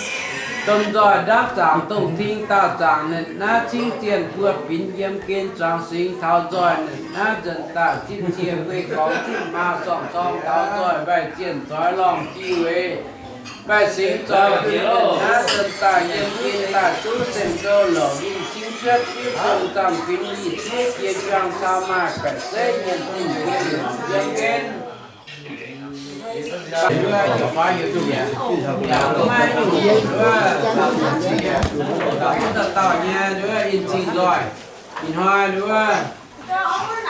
Domh nzoih ndapv zaangc dongh ting daauh zaangc naaiv cingv zienh buo binc yiem gen zuangx singx taux nzoih naaiv nzunc daaih zipv cie guei gormx zipv maa sorng zorng taux nzoih mbaih zienh zoix lorngh jiu weic mbaih singx zoih naaiv nzunc daaih yiem gen daaih duqv zengc nzou louc ninh cingv cuotv diuv dongh zaangc fingx yinh ziev jiex juang cau maaih baeqc zeiv nyienc zinh yiem gen. Dauh nyei nduov in zingh nzoih, ih hnoi nduov,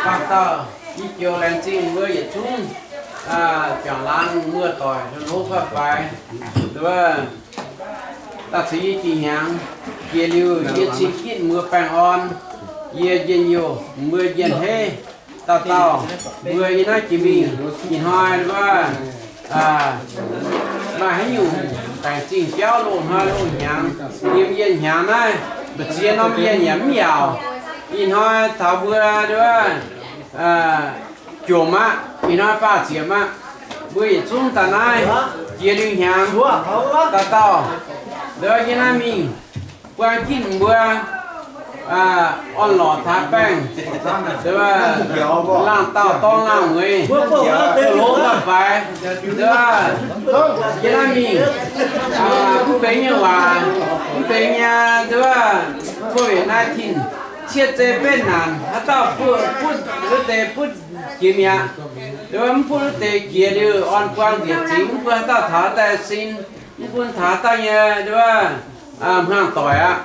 baac dauh i joux laengz zingh mbuo yietc zungv juangc laangz muoz-doic hlo kuv faix, nduov, daaih cingx yie jiex hnyangx, jiex liuz yie cingx gitv mbuo baengh orn, yie njien-youh mbuo njien-heiv. Dauh dauh mbuo yie naaiv jiex mingh ih hnoi wuov, maaih haaix nyungc baengc zingh biauv loz-hnoi loz-hnyangx, yiem yie hnyangx naaiv, mbu'ziex norm yie yaac mv yaauc. Ih hnoi taux mbuo nduov, jomc aqv, ih hnoi faah ziepc aqv. Mbuo yietc zungv daaih naaiv jiex liuz hnyangx, dauh dauh nduov yie naaiv mingh buang gitv mbuo orn-lorqc taaix baengh, laangh dauh dorng laangh mueiz, hlo kuv faix, nduov, yie naaiv mingh, mv benx nyei waac, mv benx nyei nduov, covid nineteen, ciev zei betv naanc, haaix dauh butv, butv wuov deix butv jiex mi'aqv. Nduov mv butv wuov deix jiex liuz orn buang nzieqc zingx, mv bun haaix dauh taux daaih sin, mv bun taux haaix dauh nyei nduov hmuangv doic aqv.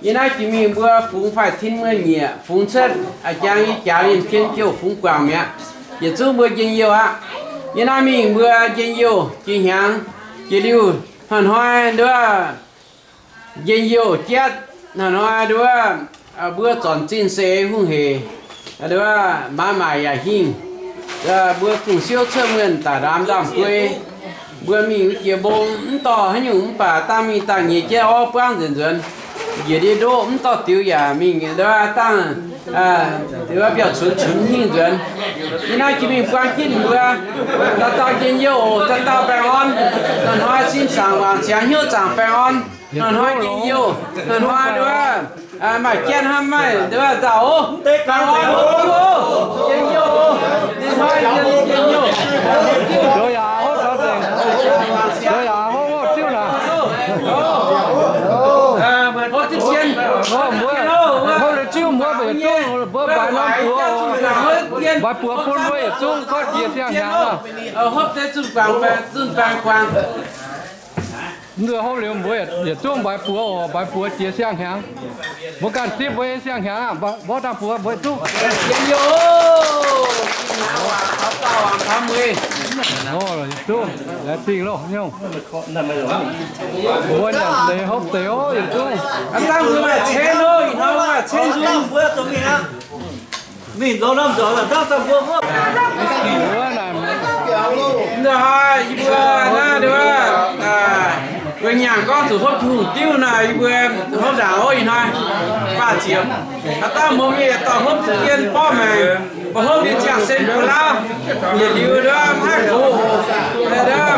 Yie naaiv jiex mingh mbuo fungx faix-tin muonh nyieqc, fungx cuotv a'jang yie jaax lienh tien jouh fungx guangc mi'aqv. Yietc zungv mbuo njien-youh aqv. Yie naaiv mingh mbuo njien-youh jiex hnyangx, jiex liuz hnoi-hnoi nduov njien-youh jatv, hnoi-hnoi nduov mbuo zornc zinh se hungh hec, nduov maaiz maaic yaac hingh, mbuo gong-siouv cuotv muonh daaih ndaam ndaamv-guei. Mbuo mingh wuov jiex mbong mv dorh haaix nyungc mv baac dangh mingh dangh nyeic jienv orv buangv nzuonx nzuonx, njiec ndiev ndoqv mv dorh diux yaac mingh nduov dangh, nduov biauv-cunx cunx hingh nzuonx. Yie naaiv jiex mingh buang gitv mbuo, dauh dauh njien-youh oc, dauh dauh baengh orn. Hnoi-hnoi sin zaangc wangc ziangx hnyouv zaangc baengh orn. Hnoi-hnoi njien-youh, hnoi-hnoi nduov maaih jatv hnamv maaih nduov nzauh oc. Baengh orn, njien-youh, njien-youh, njien-youh. Zoux yaac hopv taux nzengc. Zoux yaac hopv hopv ziuv naaic. Hopv ziuv zien. Hopv mbuo, hopv ziuv mbuo mbuo yietc zungv mbuo mbaix norm buoz, mbaix buoz bun mbuo yietc zungv gorngv jiex siang-hnyangx oc. Hopv deix zunh baengh, zunh baengh guangc. Mv nzuonx hopv liuz mbuo yietc zungv mbaix buoz oc. Mbaix buoz jiex siang-hnyangx. Mbuo ganh zipv mbuo nyei siang-hnyangx aqv. Mborqv dangh buoz mbuo yietc zungv. Yietc zungv laengz zingh loh nyungc. Mbuo nyanc deix hopv deix oc, yietc zungv. Mingh nzorng norm nzorng dangh dangh mbuo hopv. Wuov naaic, yie mbuo naaiv nduov, mbuo nyanc gorngv zuqc hopv Tin-Hungh diuv naaic, yie mbuo hopv ndaangc oc ih hnoi. Faah ziepc, haaix dauh muoz mienh yietc dauh hopv dien borqv maengc, mbuo hopv nyei ziangh sen mbuo lauv, yietc liuz nduov mv haih gox, nduov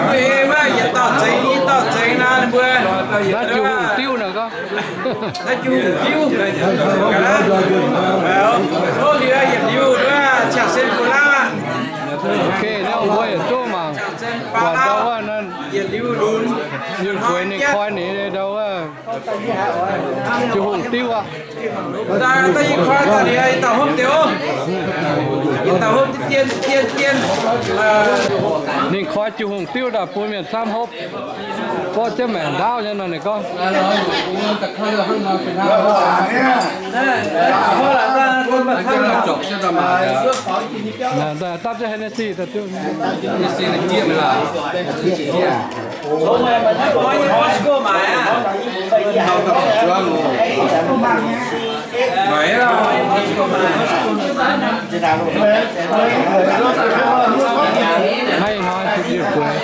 mbuo ei wuov yietc dauh zengx i dauh zengx naaic ninh mbuo. Naaiv jiu hungh diuv naaic gorngv. Naaiv jiu hungh diuv. Tov liuz yietc liuz nduov ziangh sen mbuo lauv aqv. Ok, naaiv mbuo yietc zungv mangc buatc ndau wuov, yietc liuz lunx, yungh gueix ninh koi ninh ndau wuov jiu hungh diuv aqv. Daaih yie koi daaih liuz, yie dauh hopv diuv, yie dauh hopv dien dien dien. Ninh koi jiu hungh diuv daaih bun mienh camv hopv. Gorngv jienv maengc ndaauv nyei nor, ninh gorngv. Dapv jienv Hennessy daaih diuv. Naaiv ih hnoi se yie gueix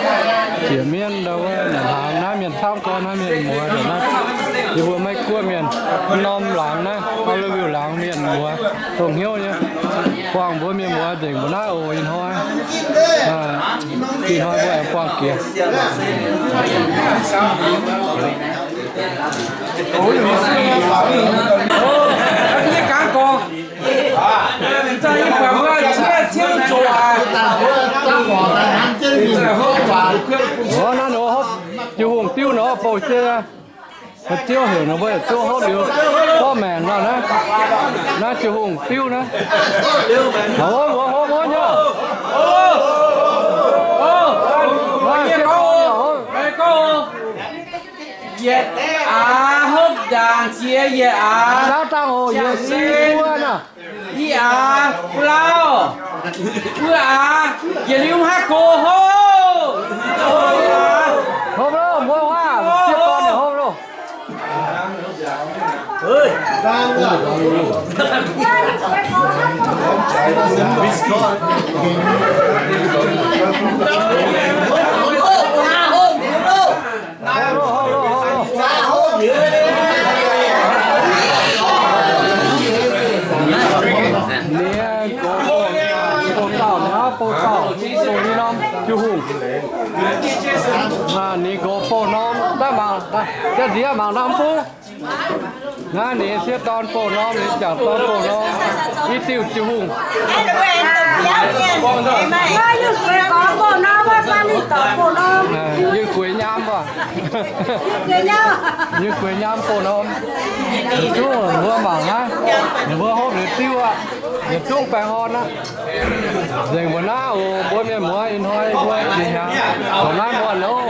jiex mienv ndau wuov nyanc hnaangx naaiv, mienh camv gorn naaiv mienh muoz ndongc naaiv. Yie mbuo Meiv Guoqv mienh norm laangz naaiv, Haaix Lou Wiuh laangz mienh muoz dongh hnyouv nyei. Buangh mbuo mienh muoz nzengc mbuo naaiv oc ih hnoi. Ih hnoi mbuo aengx buangh jiex. Naaiv nor hopv jiu hungh diuv nor bouh jienv aqv. Haaix ziouv heuc ninh mbuo yietc zungv hopv liuz borqv maengc nor naaiv. Naaiv jiu hungh diuv naaiv. Hopv, hopv, hopv nyei. Yietc aax hopv ndaangc jiex yietc aax. Naaiv dangh oc, yietc i buo naaiv. I aax, buo lauh, buo aax, yietc liuz mv haih gox hopv. Hopv loh, mbuo waac sieqv dorn yaac hopv loh. Ninh gorx bouh, bouh dauh, ninh auv bouh dauh, bouh ninh norm jiu hungh. Ninh gorx bouh norm, daaih mangc, jaax nziex mangc norm bung. Naaiv ninh sieqv dorn bouh norm, ninh jangc dorn bouh norm, i diuh jiu hungh. Yungh gueix nyaam mv baac, yungh gueix nyaam bouh norm. Yietc zungv mbuo mangc naaiv, ninh mbuo hopv liuz diuv aqv. Yietc zungv baengh orn aqv. Nzengc mbuo naaiv oc, mbuo mienh muoz ih hnoi mbuo jiex hnyangx, mbuo naaiv muonh oc.